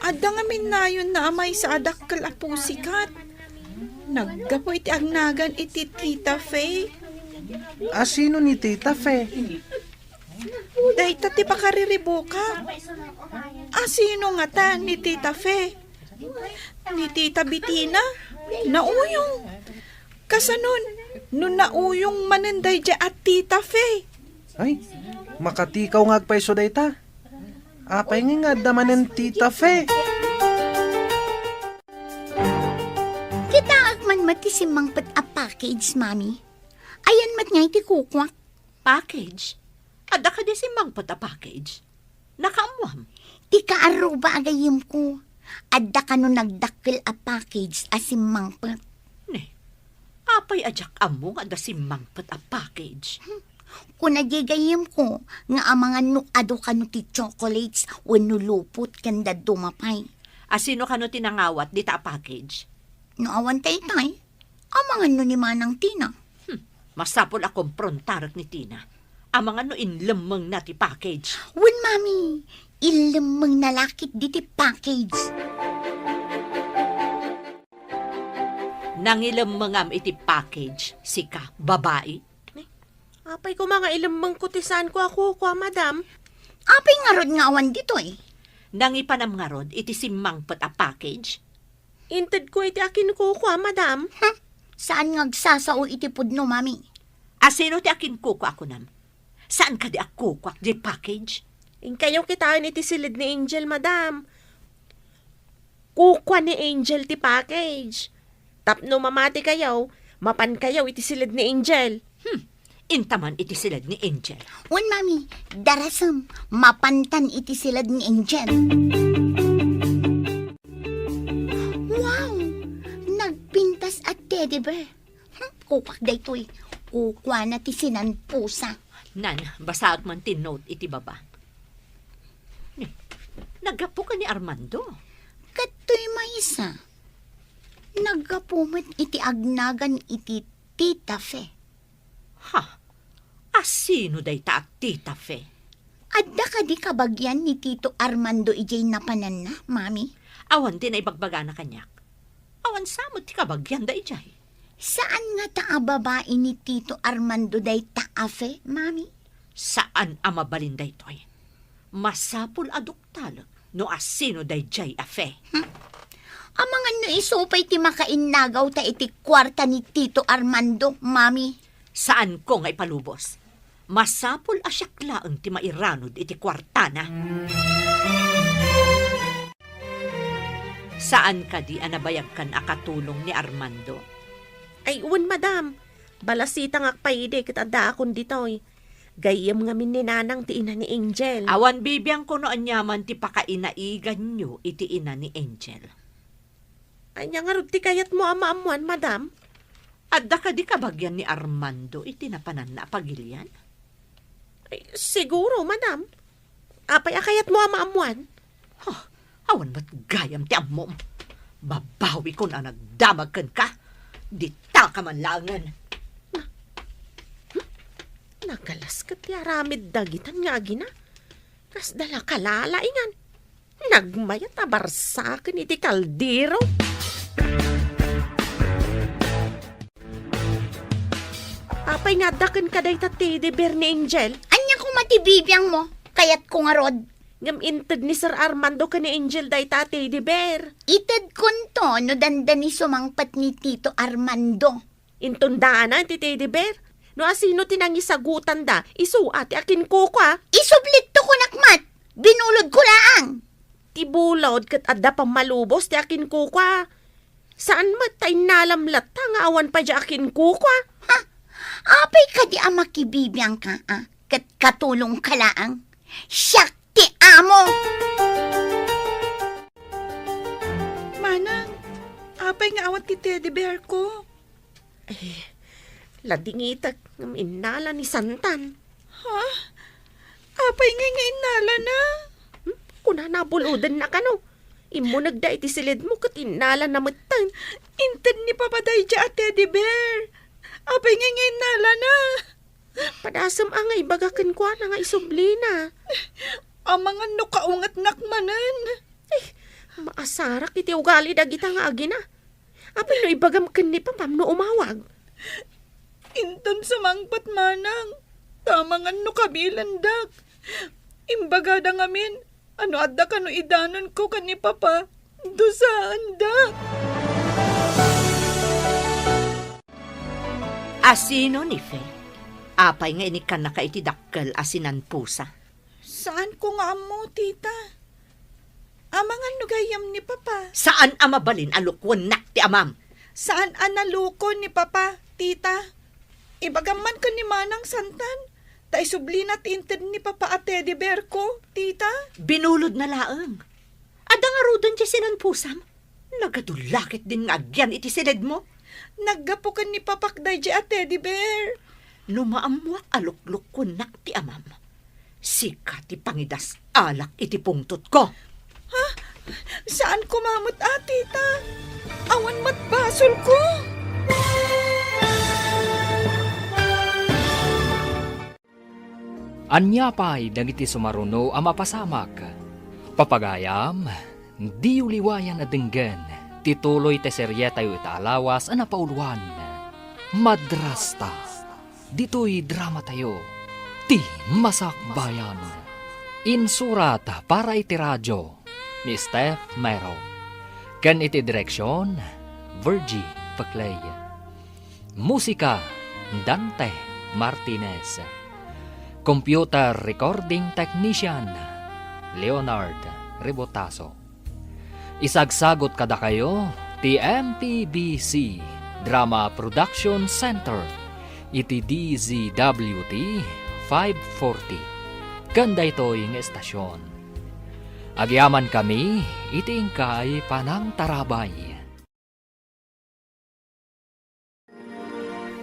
Adda ngamin nayonna a maysa a dakkel a pussycat. Naggapu iti agnagan iti Tita Fe. Asino ni Tita Fe? Dayta ti pakariribukak. Asino ngata ni Tita Fe? Ni Tita Betina? Nauyong. Kasanon, no nauyong manen daydiay a Tita Fe? Ay, makatikaw nga agpayso dayta. Apay nga nga adda manen Tita Fe? Kitaek man met ti simmangpet a package, Mami. Ayan met nga iti kukuak. Package? Adda kadi simmangpet a package? Nakaammoam? Ti kaarruba a gayyemko, adda kano nagdakkel a package a simmangpet. Ne, apay a diak ammo nga adda simmangpet a package? Hmm. Kuna diay gayyemko nga amangan no adu kano ti chocolates wenno lupot ken dadduma pay. Asino kano ti nangawat dita a package? No awan ta itay, amangan no ni Manang Tina. Hmm, masapul a komprontarek ni Tina. Amangan no inlemmengna ti package. Wen, Mami, inlemmengna la ketdi ti package. Nangilemmengam iti package, sika, babai? Apay koma nga ilemmengko ti saanko a kukua, madam? Apay ngarud nga awan ditoy? Nangipanam ngarud iti simmangpet a package? Intedko iti akinkukua, madam. Hmm, saan nga agsasao iti pudno, Mami. Asino ti akinkukua a kunam? Saan kadi a kukuak diay package? Inkayo kitaen iti siled ni Angel, madam. Kukua ni Angel ti package. Tapno mamatikayo, mapankayo iti siled ni Angel. Hmm. Inta man iti siled ni Angel. Wen, Mami, darasem, mapantan iti siled ni Angel. Wow! Nagpintas a teddy bear. Hmm, kukuak daytoy. Kukuana ti sinanpusa. Nan, basaek man ti note iti baba. Ni, naggapu ken ni Armando? Kadtoy maysa. Naggapu met iti agnagan iti Tita Fe. Ha? Asino dayta a Tita Fe? Adda kadi kabagian ni Tito Armando idiay napananna, Mami? Awan ti naibagbagana kaniak. Awan sa met ti kabagianda idiay. Saan ngata a babai ni Tito Armando dayta a Fe, Mami? Saan a mabalin daytoy. Masapul a duktalek no asino daydiay a Fe. Hmm? Amangan no isu pay ti makainnagaw ta iti kuarta ni Tito Armando, Mami. Saanko nga ipalubos. Masapul a siak laeng ti mairanud iti kuartana. Saan kadi a nabayagkan a katulong ni Armando? Ay, wen, madam. Balasitangak pay idi ket addaakon ditoy. Gayyem ngamin ni Nanang ti ina ni Angel. Awan bibiangko no aniaman ti pakainaiganyo iti ina ni Angel. Ania ngarud ti kayatmo a maammoan, madam? Adda kadi kabagian ni Armando iti napananna a pagilian? Ay, siguro, madam. Apay a kayatmo a maammoan? Huh, awan met gayam ti ammom. Babawikon a nagdamag kenka. Ditaka man laengen. Na-, hmm? Nagalas ket ti aramid dagitan nga agina. Kasda la kalalaingan. Nagmayat a barsaken iti kaldero. Apay nga adda kenka dayta teddy bear ni Angel? Ania koma ti bibiangmo? Kayatko ngarud. Ngem inted ni Sir Armando ken ni Angel dayta a teddy bear. Itedkonto no dandani sumangpet ni Tito Armando. Inton daana ti teddy bear. No asino ti nangisagutanda, isu a ti akinkukua. Isublikto kunak met. Binulodko laang. Ti bulod ket adda pammalubos ti akinkukua. Saan met ta innalam latta nga awan pay diay akinkukua. Ha? Apay kadi a makibibiangka, a? Ket katulongka laang. Siak ti amo! Manang, apay nga awan ti teddy bear ko? Eh, ladingitek ngem innala ni Santan. Ha? Apay ngay nga innalana? Hmm? Kunana, bulodenna kano. Immunegda iti silidmo ket innalana metten. Inted ni Papa daydiay a teddy bear. Apay ngay nga innalana? Padasem a nga ibaga kenkuana nga isublina. Amangan no kaungetnak manen. Eh, maasarak iti ugali dagita nga agina. Apay no ibagam ken ni Papam no umawag? Inton sumangpet, Manang, ta amangan no kabilendak. Imbagada ngamin a no adda kano idanonko ken ni Papa, dusaandak. Asino ni Fe? Apay nga inikkannaka iti dakkel a sinanpusa? Saanko nga ammo, tita. Amangan no gayyem ni Papa. Saan a mabalin a lukuennak ti amam. Saan a naluko ni Papa, tita. Ibagam man ken ni Manang Santan, ta isublina ti inted ni Papa a teddy bear ko, tita. Binulodna laeng. Adda ngaruden ti sinanpusam? Nagadulla ketdin nga agyan iti silidmo. Naggapu ken ni Papak daydiay a teddy bear. No maammoak a luklukuennak ti amam, sika ti pangidas-alak iti pungtotko. Ha? Saan koma met a, tita? Awan met basolko. Ania pay dagiti sumaruno a mapasamak? Papagayam, diyo liwayan a denggen ti tuloy ti serietayo ita a lawas a napauluan, Madrasta. Ditoy dramatayo, Ti Masakbayan. Insurat para iti radio ni Steph Mero, ken iti direksion, Virgie Peclay. Musika, Dante Martinez. Computer recording technician, Leonard Rebotazo. Isagsagot kadakayo ti M P B C Drama Production Center iti D Z W T five forty. Ken daytoy nga estasion, agyamankami iti inkay panangtarabay.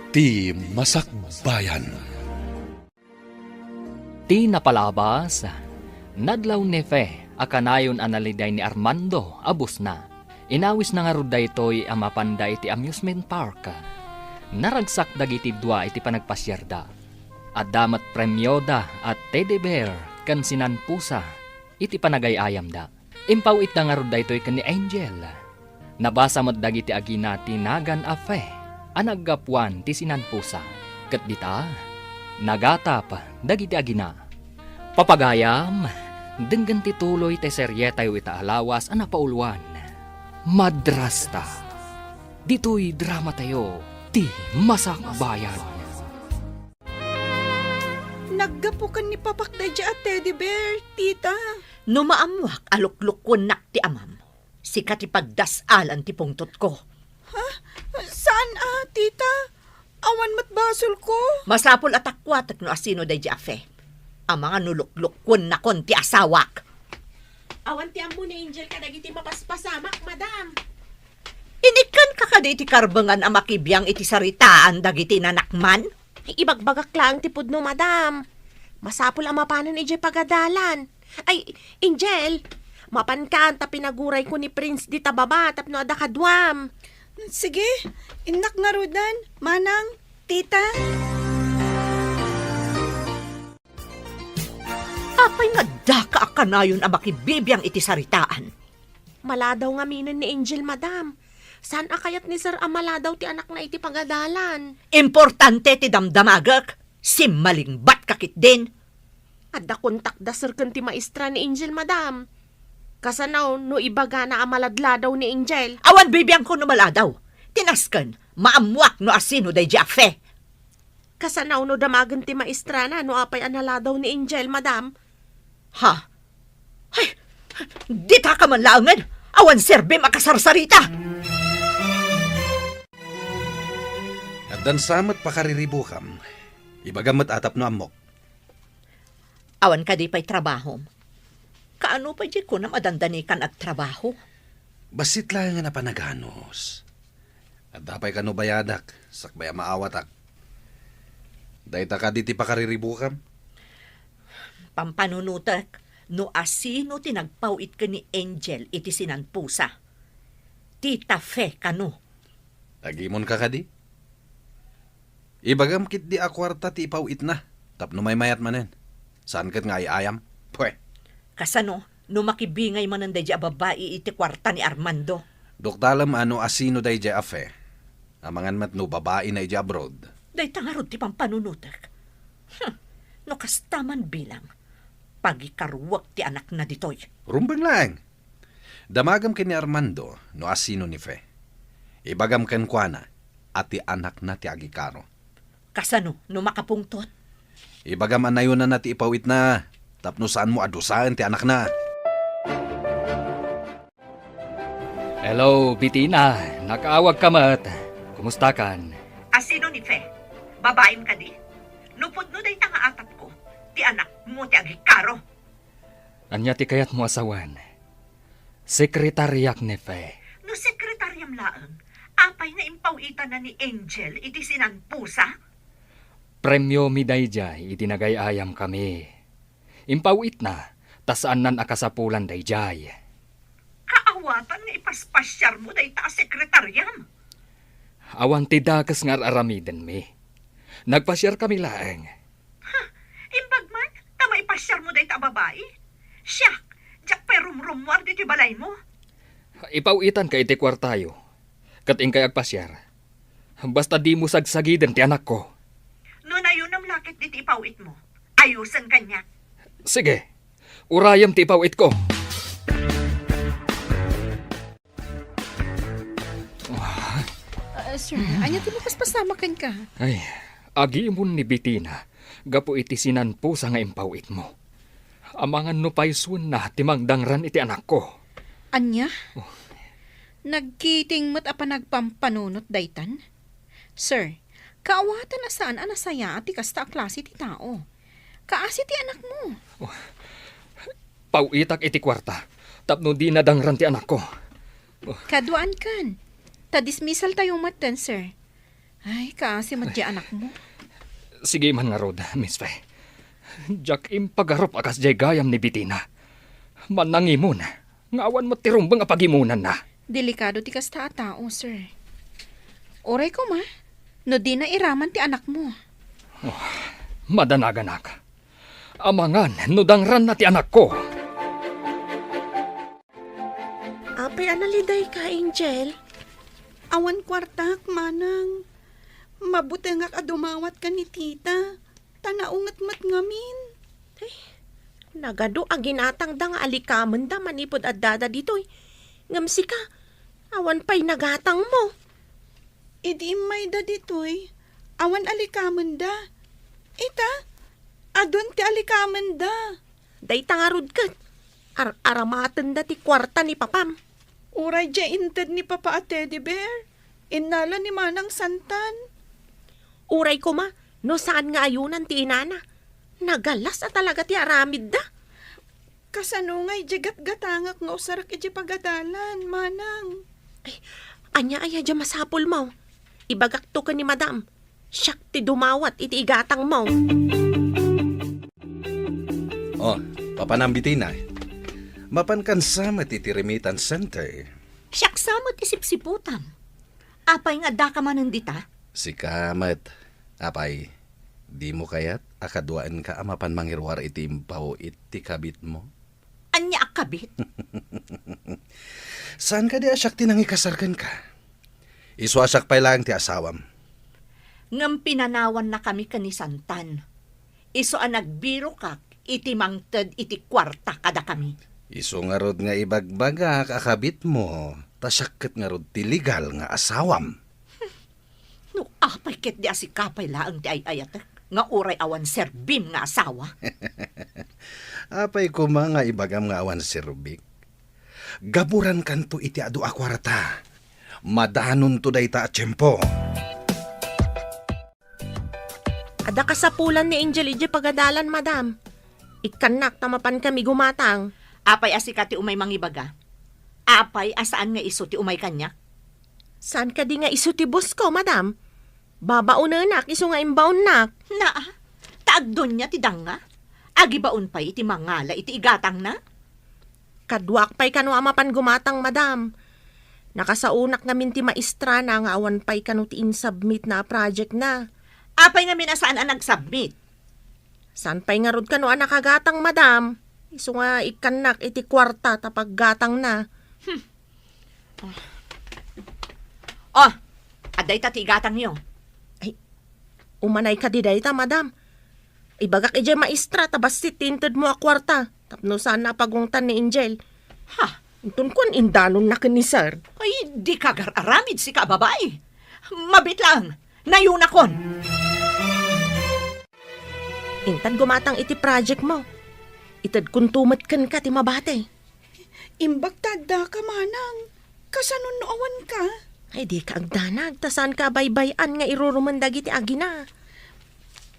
Ti Masakbayan. Ti napalabas, nadlaw ni Fe a kanayon a naliday ni Armando a busna. Inawisna ngarud daytoy a mapanda iti amusement park. Naragsak dagiti dua iti panagpasiarda. Adda met premioda a teddy bear ken sinanpusa iti panagay-ayamda. Impaw-itda ngarud daytoy ken ni Angel. Nabasa met dagiti agina ti nagan a Fe a naggapuan ti sinanpusa. Ket dita, nagatap dagiti agina. Papagayam, denggen ti tuloy ti serietayo ita a lawas a napauluan, Madrasta. Ditoy dramatayo, Ti Masakbayan. Naggapu ken ni Papak daydiay a teddy bear, tita. No maammoak a luklukuennak ti amam, sika ti pagdas-alan ti pungtotko. Ha? Saan a, tita? Awan met basolko. Masapul a takuatek no asino daydiay a Fe. Amangan no luklukuennakon ti asawak. Awan ti ammo ni Angel kadagiti mapaspasamak, madam. Inikkanka kadi iti karbengan a makibiang iti saritaan dagiti nanakman? Ay, ibagbagak laeng ti pudno, madam. Masapul a mapanen idiay pagadalan. Ay, Angel, mapankan ta pinagurayko ni Prince dita baba tapno adda kaduam. Sige, innak ngaruden, manang, tita. Apay nga daka a kanayon a makibibiang iti saritaan? Maladaw ngaminen ni Angel, madam. Saan a kayat ni Sir a maladaw ti anakna iti pagadalan? Importante ti damdamagek. Simmalingbat ka ketdin. Adda kontak da Sir ken ti maestra ni Angel, madam. Kasano no ibagana a maladladaw ni Angel? Awan bibiangko no maladaw. Ti nasken, maammuak no asino daydiay a Fe. Kasano no damagen ti maestrana no apay a naladaw ni Angel, madam? Ha? Ay, dita ka man laengen! Awan serbim a kasarsarita! Addan sa met pakariribukam. Ibagam met a tapno ammok. Awan kadi pay trabahom? Kaano pay diay kunam a dandani kan agtrabaho? Bassit laengen a panaganus. Adda pay kano bayadak, sakbay a maawatak. Dayta kadi ti pakariribukam? Pampanunotek, no asino ti nagpaw-it ken ni Angel iti sinanpusa. Tita Fe kano. Agimonka kadi? Ibagam ketdi a kuarta ti ipaw-itna, tapno maymayat manen. Saan ket nga ay-ayam? Pwe! Kasano no makibingay manen daydiay a babbai iti kuarta ni Armando? Duktalem a no asino daydiay a Fe. Amangan met no babaina idiay abroad. Dayta ngarud ti pampanunotek. Hmm, no kasta man bilang, pagikaruek ti anakna ditoy. Rumbeng laeng. Damagem ken ni Armando no asino ni Fe. Ibagam kenkuana a ti anakna ti agikaro. Kasano no makapungtot? Ibagam a nayonanna ti ipaw-itna tapno saanmo a dusaen ti anakna. Hello, Bitina. Nakaawagka met. Kumustakan? Asino ni Fe? Babaim kadi? No pudno dayta nga atapko, ti anakmo ti agikaro. Ania ti kayatmo a sawen? Sekretariak ni Fe. No sekretariam laeng, apay nga impaw-itanna ni Angel iti sinanpusa? Premiomi daydiay iti nagay-ayamkami. Impaw-itna, ta saannan a kasapulan daydiay. Kaawatan nga ipaspasiarmo dayta a sekretariam. Awan ti dakes nga ar-aramidenmi. Nagpasiarkami laeng. Ha, imbag man, ta maipasiarmo dayta a babai? Siak, diak pay rumrummuar ditoy balaymo. Ipaw-itanka iti kuartayo, ket inkay agpasiar. Basta dimo sagsagiden ti anakko. No nayonam la ketdi ti ipaw-itmo, ayosen kaniak. Sige, urayem ti ipaw-itko. Ah, sir, ania ti mapaspasamak kenka? Ay, agimon ni Bitina gapu iti sinanpusa nga impaw-itmo. Amangan no paysuenna ti mangdangran iti anakko. Ania? Oh. Nagkiting met a panagpampanunot daytan? Sir, kaawatan a saan a nasayaat ti kasta a klase ti tao. Kaasi ti anakmo. Oh. Paw-itak iti kuarta tapno dina dangran ti anakko. Oh. Kaduaankan. Ta dismissaltayo metten, sir. Ay, kaasi met ti anakmo. Sige man ngarud, Miss Fe. Diak impagarup a kasdiay gayam ni Bitina. Mannangimon nga awan met ti rumbeng a pagimonanna. Delikado ti kasta a tao, sir. Uray koma, no dina iraman ti anakmo. Oh, madanaganak. Amangan no dangranna ti anakko. Apay a nalidayka, Angel? Awan kuartak, manang. Mabutengak a dumawat ken ni tita, ta naunget met ngamin. Ay, nagadu a ginatangda nga alikamenda manipud addada ditoy. Ngem sika, awan pay nagatangmo. Idi immayda ditoy, awan alikamenda. Ita, adun ti alikamenda. Dayta ngarud ket, ar-aramatenda ti kuarta ni papam. Uray diay inted ni papa a teddy bear, innala ni Manang Santan. Uray koma, no saan nga ayonan ti inana. Nagalas a talaga ti aramidda. Kasano ngay diay gatgatangak nga usarek idiay pagadalan, manang? Ay, ania aya diay masapulmo? Ibagakto ken ni madam. Siak ti dumawat iti igatangmo. Oh, papanam Bitina. Mapankan sa met iti remittance center. Siak sa met ti sipsiputam. Apay nga addaka manen dita? Sika met, apay, dimo kayat a kaduaenka a mapan mangiruar iti impaw-it ti kabitmo? Ania a kabit? Saan kadi a siak ti nangikasar kenka? Isu a siak pay laeng ti asawam. Ngem pinanawannakami ken ni Santan. Isu a nagbirokak iti mangted iti kuarta kadakami. Isu ngarud nga ibagbagak a kabitmo, ta siak ket ngarud ti legal nga asawam. No apay ketdi a sika pay laeng ti ay-ayatek, nga uray awan serbim nga asawa? Apay koma nga ibagam nga awan serbik? Gaburankanto iti adu a kuarta. Madanonto dayta a tiempo. Adda kasapulan ni Angel idiay pagadalan, madam. Ikkannak ta mapankami gumatang. Apay a sika ti umay mangibaga? Apay a saan nga isu ti umay kaniak? Saan kadi nga isu ti boss ko, madam? Babaonenak isu nga imbaonnak. Naa, ta agdonia ti danga. Agibaon pay iti mangala iti igatangna. Kaduak pay kano a mapan gumatang, madam. Nakasaonak ngamin ti maestrana nga awan pay kano ti insubmit na a project na. Apay ngamin a saan a nagsubmit? Saan pay ngarud kano a nakagatang, madam? Isu nga ikkannak iti kuarta ta paggatangna. Hmm. Oh, adda ita ti igatangyo. Ay, umanay kadi dayta, madam. Ibagak idiay maestra ta bassit ti intedmo a kuarta tapno saanna a pagungtan ni Angel. Ha? Inton kuan indanonna ken ni sir. Ay, dika agar-aramid sika a babai. Mabiit laeng, nayonakon. Intad gumatang iti project mo. Itedkonto met kenka ti mabati. Imbag ta addaka, manang. Kasano no awanka? Ay, dika agdanag, ta saanka a baybay-an nga irurumen dagiti agina.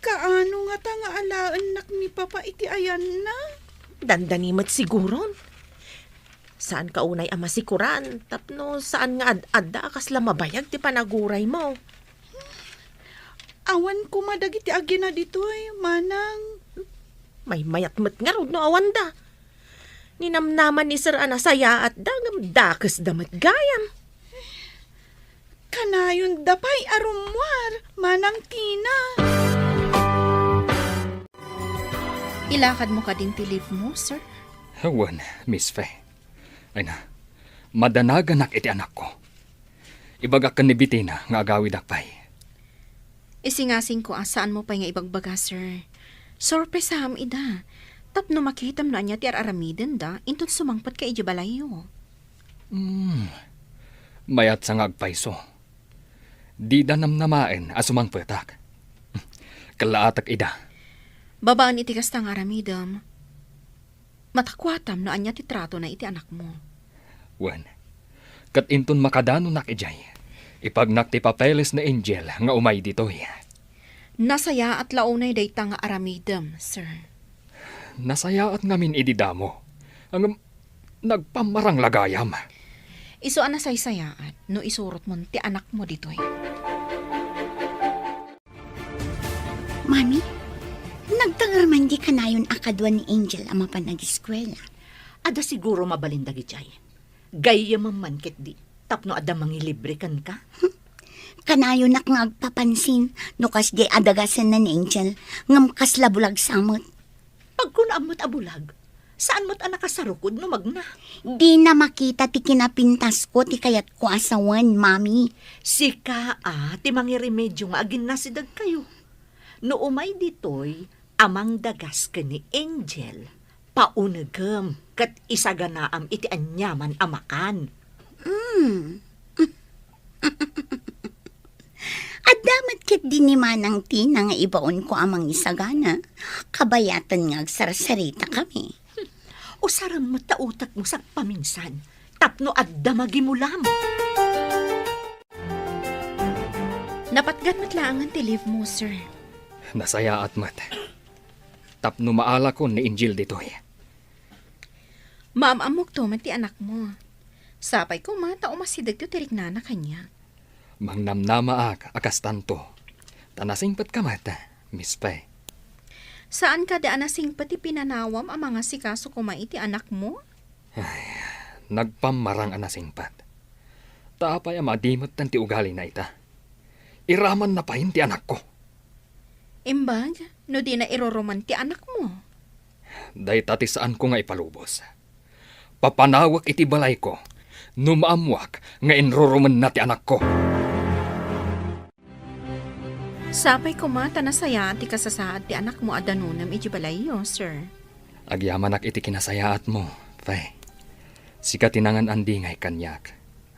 Kaano ngata nga alaennak ni Papa iti ayanna? Dandani met siguron. Saanka unay a masikoran, tapno saan nga ad-adda a kasla mabayag ti panaguraymo. Awan koma dagiti agina ditoy, manang. Maymayat met ngarud no awanda. Ninamnaman ni sir a nasayaatda ngem dakesda met gayam. Kanayonda pay a rummuar, Manang Tina. Ilakadmo kadin ti leave mo, sir? Wen, Miss Fe. Ay na, madanaganak iti anakko. Ibagak ken ni Bettina nga agawidak pay. Isingasingko a saanmo pay nga ibagbaga, sir. Sorpresam ida. Tapno makitam no ania ti ar-aramidenda, inton sumangpetka idiay balayyo. Hmm. Mayat sa nga agpayso. Dida namnamaen a sumangpetak. Kellaatak ida. Babaen iti kasta nga aramidem, matakuatam no ania ti tratona iti anakmo. Wen, ket inton makadanonak idiay, ipagnak ti papeles ni Angel nga umay ditoy. Nasayaat la unay dayta nga aramidem, sir. Nasayaat ngamin idi damo. Ngem, nagpammarang la gayam. Isu a nasaysayaat no isurotmon ti anakmo ditoy. Mami, nagtanger man di kanayon a kadua ni Angel a mapan ageskuela. Adda siguro mabalin dagidiay. Gayyemem man ketdi, tapno adda mangilibre kenka. Kanayonak nga agpapansin no kasdiay a dagasenna ni Angel, ngem kasla bulag sa met. Pagkunaam met a bulag, saan met a nakasarukod no magna? Dina makita ti kinapintasko ti kayatko a sawen, Mami. Sika a ti mangiremedio nga aginnasidegkayo. No umay ditoy a mangdagas ken ni Angel, paunegem ket isaganaam iti aniaman a makan. Mm. Adda met ketdi ni Manang Tina nga ibaonko a mangisagana. Kabayaten nga agsarsaritakami. Usarem met ta utekmo sagpaminsan tapno adda magimulam. Napatgan met laengen ti leave mo, sir. Nasayaat met. Tapno maalakon ni Angel ditoy. Maam-ammokto met ti anakmo. Sapay koma ta umasidegto ti riknana kaniak. Mangnamnamaak a kastanto. Ta nasingpetka met, Miss Fe. Saan kadi a nasingpet ti pinanawam a mangasikaso koma iti anakmo? Ay, nagpammarang a nasingpet. Ta apay a madimetten ti ugalina ita? Iramanna pay ti anakko. Imbag, no dina irurumen ti anakmo? Dayta ti saanko nga ipalubos. Papanawek iti balayko no maammoak nga inrurumenna ti anakko. Sapay koma ta nasayaat ti kasasaad ti anakmo a danunem iti balayyo, sir. Agyamanak iti kinasayaatmo, Fe. Sika ti nangan-andingay kaniak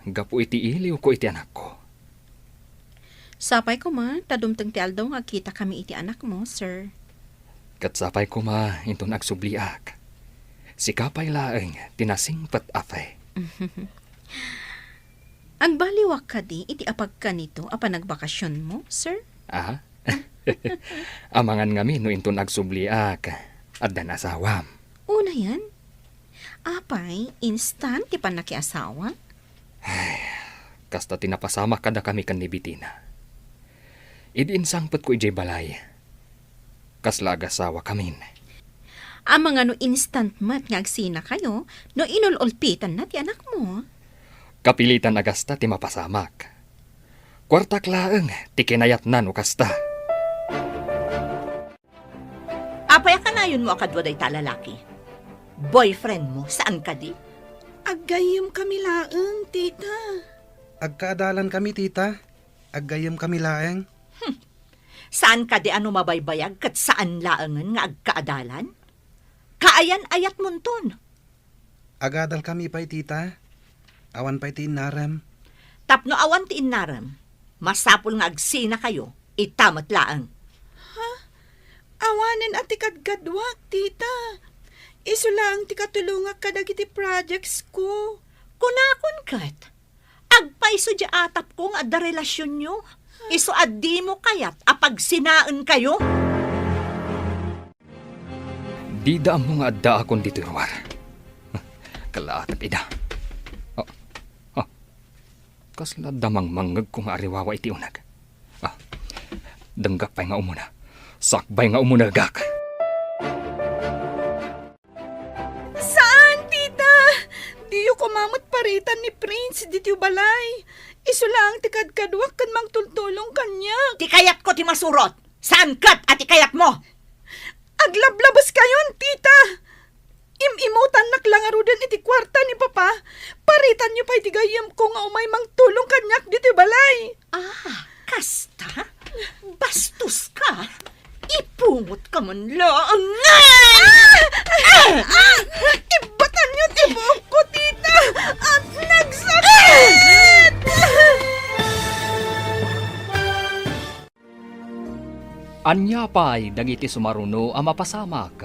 gapu iti iliwko iti anakko. Sapay koma ta dumteng ti aldaw nga agkitakami iti anakmo, sir. Ket sapay koma inton agsubliak. Sika pay laeng ti nasingpet a Fe. Agbaliwak kadi iti apagkanito a panagbakasionmo, sir? Aha. Amangan ngamin no inton agsubliak, addan asawam. Unayen? Apay, instant ti pannakiasawa? Ay, kasta ti napasamak kadakami ken ni Betina. Idi insangpetko idiay balay, kasla agasawakamin. Amangan no instant met nga agsinakayo no inul-ulpitanna ti anakmo? Kapilitan a gasta ti mapasamak. Kuartak laeng ti kinayatna no kasta. Apay a kanayonmo a kadua dayta a lalaki? Boyfriendmo, saan kadi? Aggayyemkami laeng, tita. Agkaadalankami, tita. Aggayyemkami laeng. Hmm. Saan kadi a no mabaybayag ket saan laengen nga agkaadalan? Kaayan-ayatmonton. Agadalkami pay, tita. Awan pay ti innarem. Tapno awan ti innarem, masapul nga agsinakayo, ita met laeng. Ha? Awanen a ti kadkaduak, tita. Isu laeng ti katulongak kadagiti projectsko. Kunakon ket, agpayso diay atapko nga adda relasionyo. Isu a dimo kayat a pagsinaenkayo. Dida ammo nga addaakon ditoy ruar. Kalaatek ida. Ah, ah. Kasla adda mangmangngegko nga ariwawa iti uneg. Ah, denggak pay nga umuna. Sakbay nga umunegak. Saan, tita? Diyo koma met paritan ni Prince ditoy balay. Isu laeng ti kadkaduak ken mangtultulong kaniak. Ti kayatko ti masurot. Saan ket a ti kayatmo? Aglablabuskayon, tita! Im-imutannak la ngaruden iti kuarta ni Papa. Paritanyo pay ti gayyemko nga umay mangtulong kaniak ditoy balay. Ah, kasta? Bastos ka? Ipungot ka man laeng ngan! Ah! Ah! Ibbatanyo ti buokko, tita! At nagsakit! Ania pay dagiti sumaruno a mapasamak?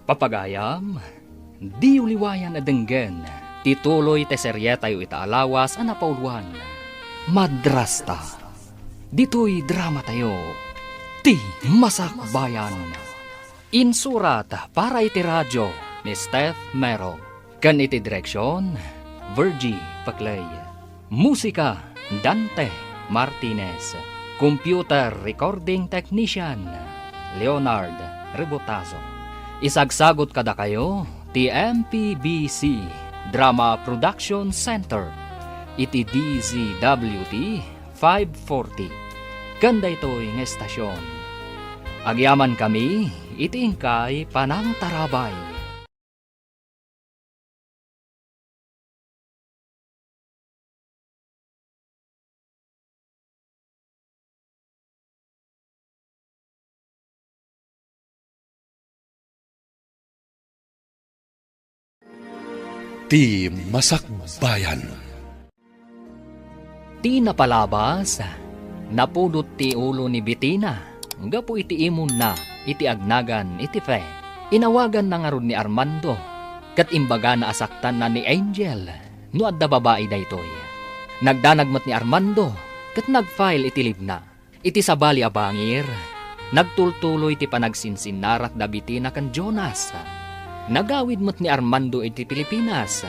Papagayam, diyo liwayan a denggen ti tuloy ti serietayo ita a lawas a napauluan, Madrasta. Ditoy dramatayo, Ti Masakbayan. Insurat para iti radio ni Steph Mero. Ken iti direksion, Virgie Paclay. Musika, Dante Martinez. Computer recording technician, Leonard Rebotazo. Isagsagut kadakayo ti M P B C Drama Production Center iti D Z W T five forty. Ken daytoy nga estasion, agyamankami iti inkay panangtarabay. Ti Masakbayan. Ti napalabas, napudot ti ulo ni Betina gapu iti imonna iti agnagan iti Fe. Inawaganna ngarud ni Armando, ket imbagana a saktanna ni Angel no adda babai daytoy. Nagdanag met ni Armando ket nag-file iti leave-na. Iti sabali a bangir, nagtultuloy ti panagsinsinnarak da Betina ken Jonas. Nagawid met ni Armando iti Pilipinas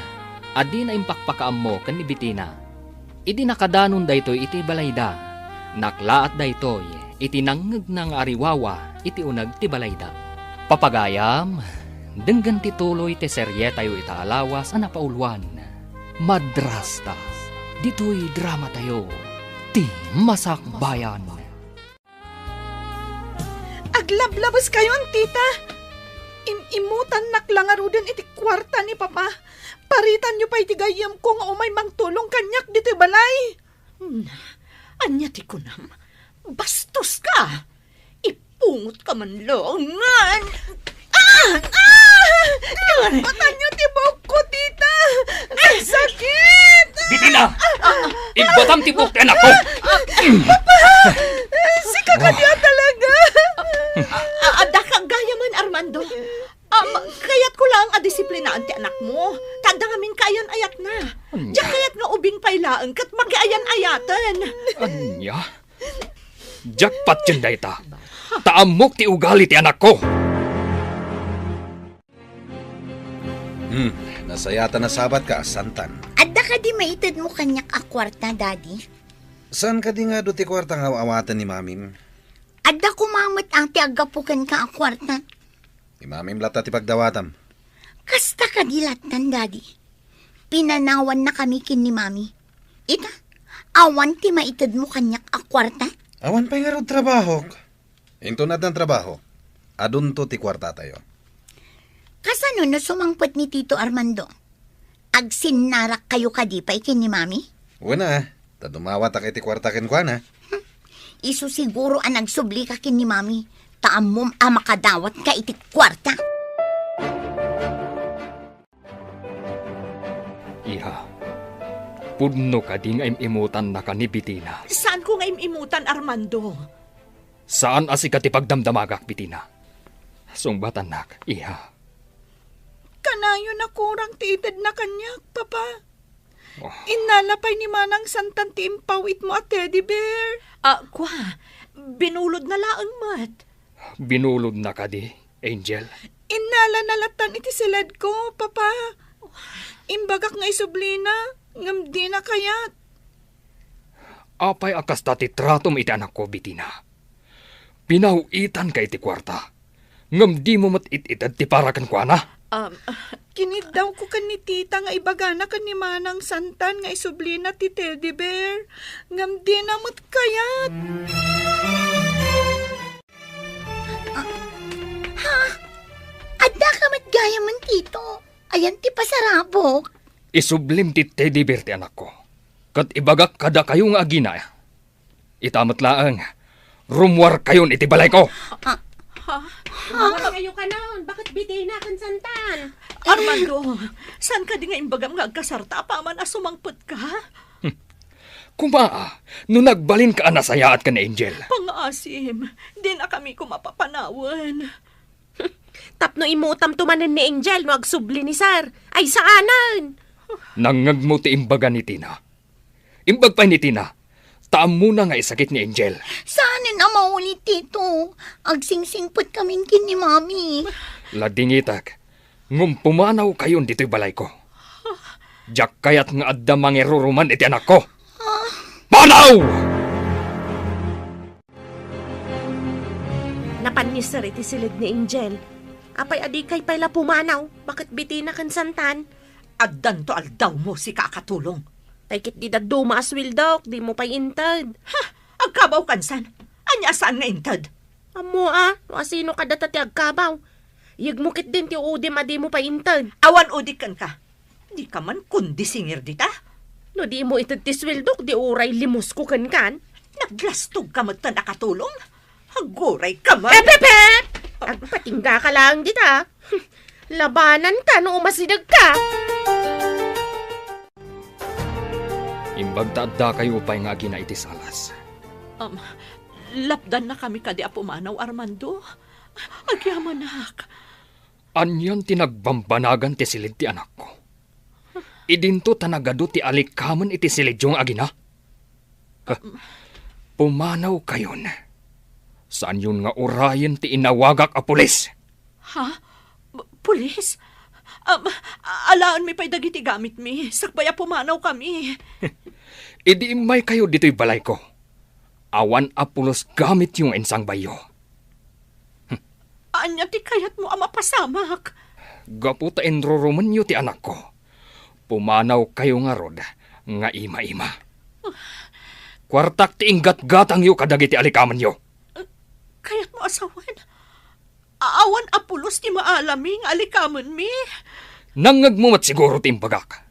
a dina impakpakaammo ken ni Betina. Idi nakadanon daytoy iti balayda, naklaat daytoy iti nangngegna nga ariwawa iti uneg ti balayda. Papagayam, denggen ti tuloy ti serietayo ita a lawas a napauluan, Madrasta. Ditoy dramatayo, Ti Masakbayan. Aglablabuskayon, tita! Im-imutannak la ngaruden iti kuarta ni Papa. Paritanyo pay ti gayyemko nga umay mangtulong kaniak ditoy balay. Na, ania ti kunam? Bastos ka! Ipungot ka man lang ngan. Ah! Ah! Ibatanyo ti buokko, tita! Ang sakit! Bitina! Ibbatam ti buok ti anakko! Papa! Sika kadi a talaga! A-, adda ka gayam, Armando. Um, kayatko laeng a disiplinaan ti anakmo. Ta adda ngamin kaayan-ayatna. Ania? Diak kayat nga ubing pay laeng ket makiayan-ayaten. Ania? Diak patien dayta. Ta ammok ti ugali ti anakko. Hmm, nasayaat a nasabatka, Santan. Adda kadi maitedmo kaniak a kuarta, Daddy? Saan kadi nga adu ti kuarta nga aw-awaten ni Mamim? Adda koma met a ti aggapu kenka a kuarta. Ni Mamim latta ti pagdawatam. Kasta kadi lattan, Daddy. Pinanawannakami ken ni Mami. Ita, awan ti maitedmo kaniak a kuarta? Awan pay ngarud trabahok. Inton addan trabaho, adunto ti kuartatayo. Kasano no sumangpet ni Tito Armando? Agsinnarakkayo kadi pay ken ni Mami? Wen a, ta dumawatak iti kuarta kenkuana. Isu siguro a nagsublika ken ni Mami, ta ammom a makadawatka iti kuarta. Iha, pudno kadi nga im-imutannaka ni Bitina? Saanko nga im-imutan, Armando. Saan a sika ti pagdamdamagak, Bitina. Sungbatannak, iha. Kanayon a kurang ti itedna kaniak, Papa. Oh. Innala pay ni Manang Santan ti impawitmo a teddy bear. Ah, kua, binulodna laeng met. Binulodna kadi, Angel? Innalana lattan iti siledko, Papa. Imbagak nga isublina, ngem dina kayat. Apay a kasta ti tratom iti anakko, Bitina? Pinaw-itanka iti kuarta, ngem dimo met it-ited ti para kenkuana? Um, kiniddawko ken ni Tita nga ibagana ken ni Manang Santan nga isublina ti teddy bear, ngem dina met kayat. Ah, ha? Adda ka met gayamen, Tito? Ayan ti pasarabok. Isublim ti teddy bear ti anakko. Ket ibagak kadakayo nga agina, ita met laeng, rummuarkayon iti balayko. Ah. Ha? Rummuarkayo kanon? Baket Bitina ken Santan? Armando, saan kadi nga imbagam nga agkasarta apaman a sumangpetka? Hmm. Koma, no nagbalinka a nasayaat ken Angel. Pangaasim, dinakami koma papanawen. Tapno imutamto manen ni Angel no agsubli ni Sir. Ay, saanen! Nangngegmo ti imbaga ni Tina. Imbag pay ni Tina, ta ammona nga isakit ni Angel. Saanen a maulit, Tito. Agsingsingpetkamin ken ni Mami. Ladingitek, ngem pumanawkayon ditoy balayko. Diak kayat nga adda mangiruruman iti anakko. Ah. Panaw! Napan ni Sir iti siled ni Angel. Apay a dikay pay la pumanaw? Baket Bitina ken Santan? Addanto aldawmo, sika a katulong. Tay ket di dadduma a sueldok, dimo pay inted. Ha? Agkabaw kansan? Ania a saan nga inted? Ammo a, no asino kadata ti agkabaw. Yegmo ketdin ti udim a dimo pay inted. Awan udik kenka. Dika man kundi singir dita. No dimo ited ti sueldok, di uray limusko kenkan. Naglastogka metten a katulong. Aguray ka man. Epep! Agpatingga ka laeng dita. Labananka no umasidegka. Imbag ta addakayo pay nga agina iti salas. Um, lapdannakami kadi a pumanaw, Armando? Agyamanak. Anian ti nagbambanagan ti siled ti anakko? Idinto ta nagadu ti alikamen iti siledyo nga agina? Huh? Pumanawkayon. Saanyon nga urayen ti inawagak a pulis. Ha? P-, pulis? Um, alaenmi pay dagiti gamitmi, sakbay a pumanawkami. Idi immaykayo ditoy balayko, awan a pulos gamityo nga insangbayyo. Ania ti kayatmo a mapasamak? Gapu ta inrurumenyo ti anakko, pumanawkayo ngarud nga ima-ima. Kuartak ti inggatgatangyo kadagiti alikamenyo. Kayatmo a sawen? Awan a pulos ti maalami nga alikamenmi? Nangngegmo met siguro ti imbagak.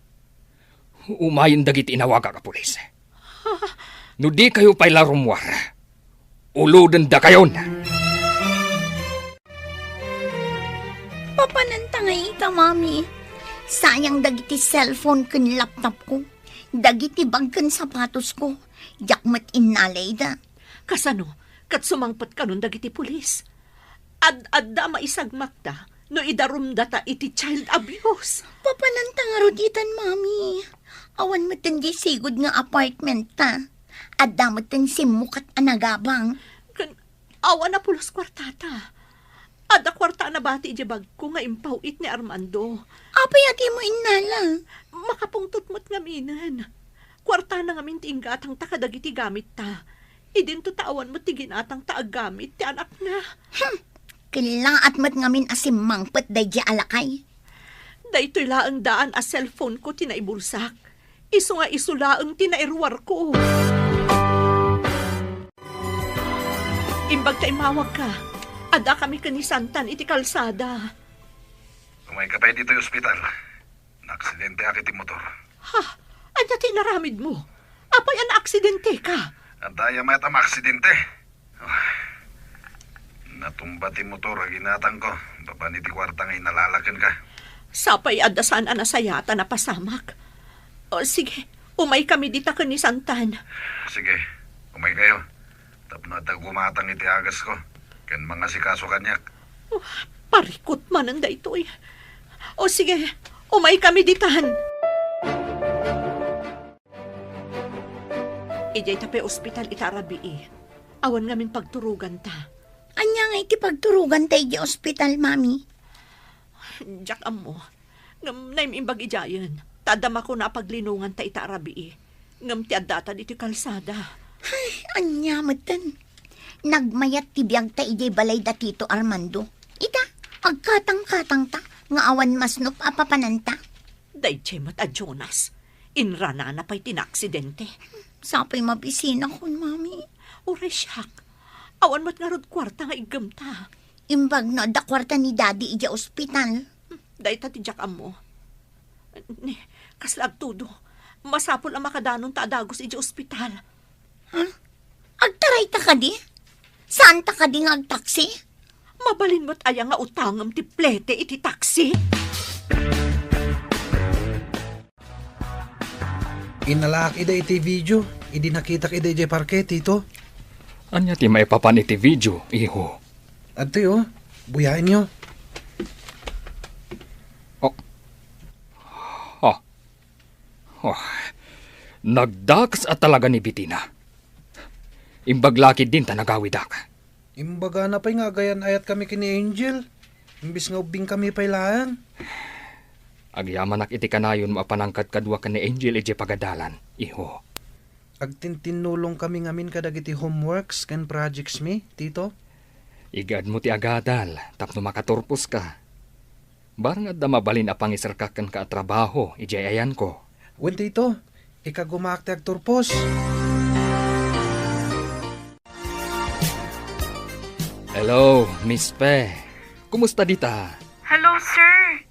Umayen dagiti inawagak a pulis. No dikayo pay la rummuar, Ulodendakayon! Papananta nga ita, Mami. Sayang dagiti cellphone ken laptopko, dagiti bag ken sapatosko. Diak met innalayda. Kasano? Ket sumangpet kanon dagiti pulis? Ad-adda maisagmakda no idarumdata iti child abuse. Papananta ngarud itan, Mami. Awan metten di sigud nga apartment ta. Adda metten simmukat a nagabang. Ken awan a pulos kuartata. Adda kuarta a nabati idiay bagko nga impaw-it ni Armando. Apay a dimo innala? Makapungtot met ngaminen. Kuartana ngamin ti inggatangta kadagiti gamitta. Idinto ta awan met ti ginatangta a gamit ti anakna. Hmm. Kellaat met ngamin a simmangpet daydiay a lakay. Daytoy laeng daan a cellphoneko ti naibulsak. Isu nga isu laeng ti nairuarko. Imbag ta immawagka, addakami ken ni Santan iti kalsada. Umayka pay ditoy ospital. Naaksidente ak iti motor. Ha? Ania ti inaramidmo? Apay a naaksidenteka? Adda aya met a maaksidente. Ah, natumba ti motor a ginatangko babaen iti kuarta nga inalala kenka. Sapay adda saan a nasayaat a napasamak. O, sige, umaykami dita ken ni Santan. Sige, umaykayo. Tapno adda gumatang iti agasko ken mangasikaso kaniak. Oh, parikut manen daytoy. O sige, umaykami ditan. Idiay ta pay ospital ita a rabii. Awan ngamin pagturoganta. Ania nga iti pagturoganta idiay ospital, Mami? Diak ammo. Ngem naim-imbag idiayen, ta adda makuna a paglinonganta ita a rabii. Ngem ti addata ditoy kalsada. Ay, ania metten? Nagmayat ti biagta idiay balay da Tito Armando. Ita, agkatangkatangta nga awan masnop a papananta. Daydiay met a Jonas, inranana pay ti naaksidente. Sapay mabisinakon, Mami. Uray siak, awan met ngarud kuarta nga iggemta. Imbag no adda kuarta ni Daddy idiay ospital. Dayta ti diak ammo. Ni, kasla agtudo, masapul a makadanonta a dagus idiay ospital. Ha? Agtarayta kadi? Saanta kadi nga agtaksi? Mabalin met aya nga utangem ti plete iti taksi? Inalaak ida iti video, idi nakitak ida idiay parke, Tito. Ania ti maipapan iti video, iho? Adtoy, oh. Buyaenyo. Oh. Oh. Oh. Nagdakes a talaga ni Bitina. Imbag la ketdin ta nagawidak. Imbagana pay nga agayan-ayatkami ken ni Angel, imbes nga ubbingkami pay laeng. Agyamanak iti kanayon mo a panangkadkadua ken ni Angel idiay pagadalan, iho. Agtintinnulongkami ngamin kadagiti homeworks ken projects mi, Tito. Igaedmo ti agadal tapno makaturposka. Barang adda mabalin a pangiserka kenka a trabaho idiay ayanko. Wen, Tito, ikagumaak ti agturpos. Hello, Miss Fe. Kumusta dita? Hello, sir.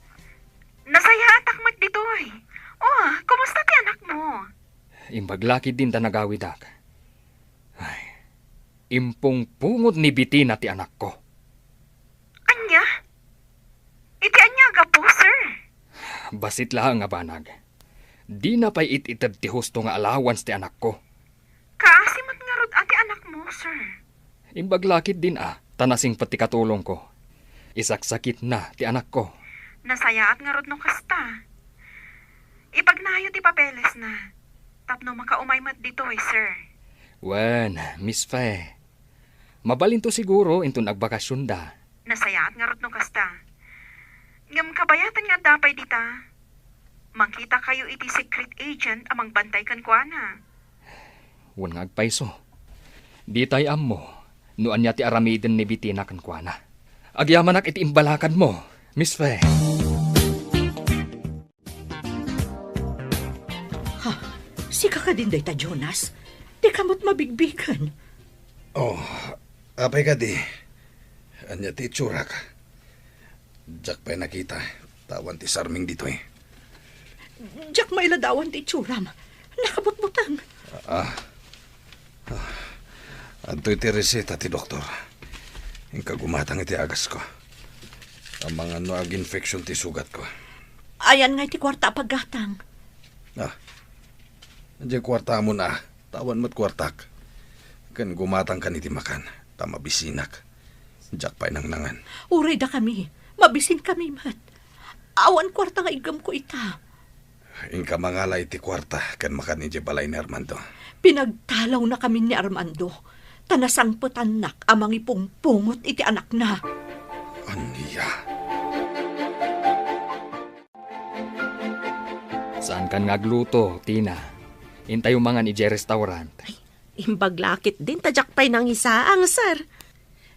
Nasayaatak met ditoy. Oh, kumusta ti anakmo? Imbag la ketdin ta nagawidak. Ay, impungpungot ni Bitina ti anakko. Ania? Iti ania a gapu, sir? Bassit laeng a banag. Dina pay it-ited ti husto nga allowance ti anakko. Kaasi met ngarud a ti anakmo, sir. Imbag la ketdin a, ta nasingpet ti katulongko. Isaksakitna ti anakko. Nasayaat ngarud no kasta. Ipagnayo ti papelesna tapno makaumay met ditoy, sir. Wen, Miss Fe. Mabalinto siguro inton agbakasionda. Nasayaat ngarud no kasta. Ngem kabayatan nga adda pay dita. Mangkitakayo iti secret agent a mangbantay kenkuana. Wen nga agpayso. Ditay ammo no ania ti aramiden ni Bitina kenkuana. Agyamanak iti imbalakadmo, Miss Fe. Ha? Sika kadin dayta, Jonas? Dika met mabigbigen. Oh, apay kadi? Ania ti itsurak? Diak pay nakita, ta awan ti sarming ditoy. Diak mailadawan ti itsuram. Nakabutbuteng. Ah. Ah. Adtoy ti reseta ti doktor. Inka gumatang iti agasko. Amangan no aginfection ti sugatko. Ayan nga iti kuarta a paggatang. Ah, diay kuartamon a. Tawan met kuartak. Ken gumatangkan iti makan, ta mabisinak. Diak pay nangnangan. Uray dakami, mabisinkami met. Awan kuarta nga iggemko ita. Inka mangala iti kuarta ken makan idiay balay ni Armando. Pinagtalawnakami ni Armando, ta nasangpetannak a mangipungpungot iti anakna. Ania? Saankan nga agluto, Tina. Intayo mangan idiay restaurant. Ay, imbag la ketdin ta diak pay nangisaang, sir.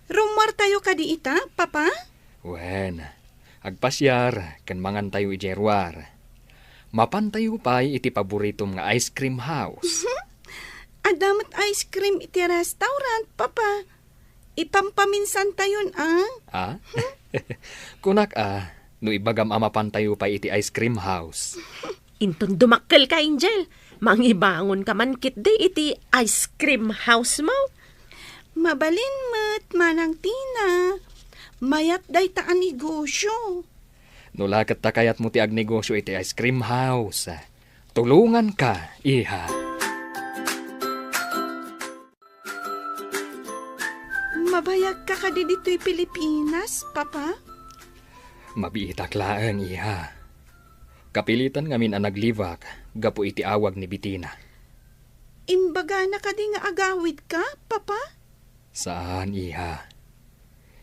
Rummuartayo kadi ita, Papa? Wen, agpasiar ken mangantayo idiay ruar. Mapantayo pay iti paboritom nga ice cream house. Adda met ice cream iti restaurant, Papa. Ipampaminsantayon, a? Ah? Kunak a, no ibagam a mapantayo pay iti ice cream house. Inton dumakkelka, Angel, mangibangonka man ketdi iti ice cream house mo. Mabalin met, Manang Tina. Mayat dayta a negosyo. No la ket ta kayatmo ti agnegosyo iti ice cream house, tulonganka, iha. Mabayagka kadi ditoy Pilipinas, Papa? Mabiitak laeng, iha. Kapilitan ngamin a naglibak gapu iti awag ni Betina. Imbagana kadi nga agawidka, Papa? Saan, iha.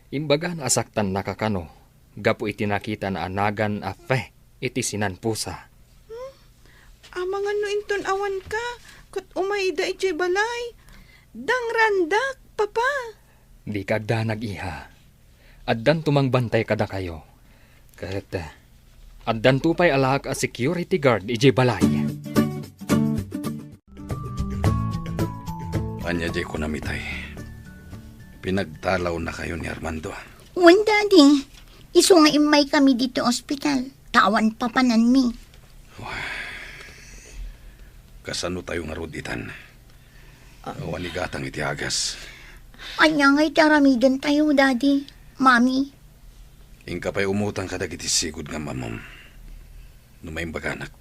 Imbagana a saktannaka kano gapu iti nakitana a nagan a fe iti sinanpusa. Hmm? Amangan no inton awanka, ket umayda idiay balay. Dangrandak, Papa. Dika agdanag, iha. Addanto mangbantay kadakayo. Ket, eh, addanto pay alaak a security guard idiay balay. Ania diay kunam itay? Pinagtalawnakayo ni Armando? Wen, Daddy. Isu nga immaykami ditoy ospital, ta awan papananmi. Kasano tayo ngarud itan? Ah. Awan igatang iti agas. Ania nga iti aramidentayo, Daddy, Mami? Inka pay umutang kadagiti sigud nga ammom. No maimbaganak,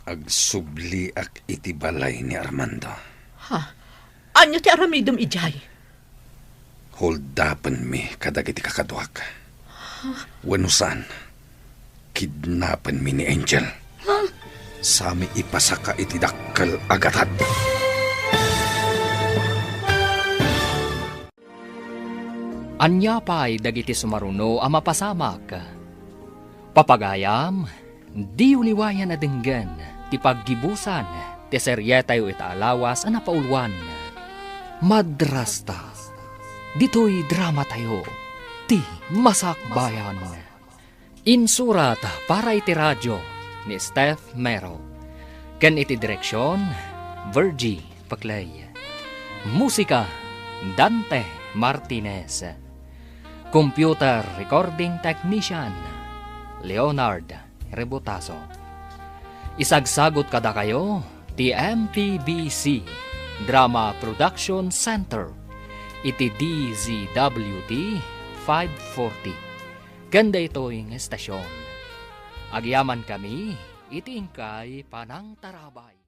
agsubliak iti balay ni Armando. Ha? Ania ti aramidem idiay? Holdapenmi kadagiti kakaduak. Wenno saan, kidnapenmi ni Angel. Sami ipasaka iti dakkel a gatad. Ania pay dagiti sumaruno a mapasamak? Papagayam, diyo liwayan a denggen ti paggibusan ti serietayo ita a lawas a napauluan, Madrasta. Ditoy dramatayo, ti Masakbayan. Insurat para iti radio ni Steph Mero, ken iti direksion, Virgie Paclay. Musika, Dante Martinez. Computer recording technician, Leonard Rebotazo. Isagsagot kadakayo ti M P B C Drama Production Center iti D Z W T five forty. Ken daytoy nga estasion, agyamankami iti inkay panangtarabay.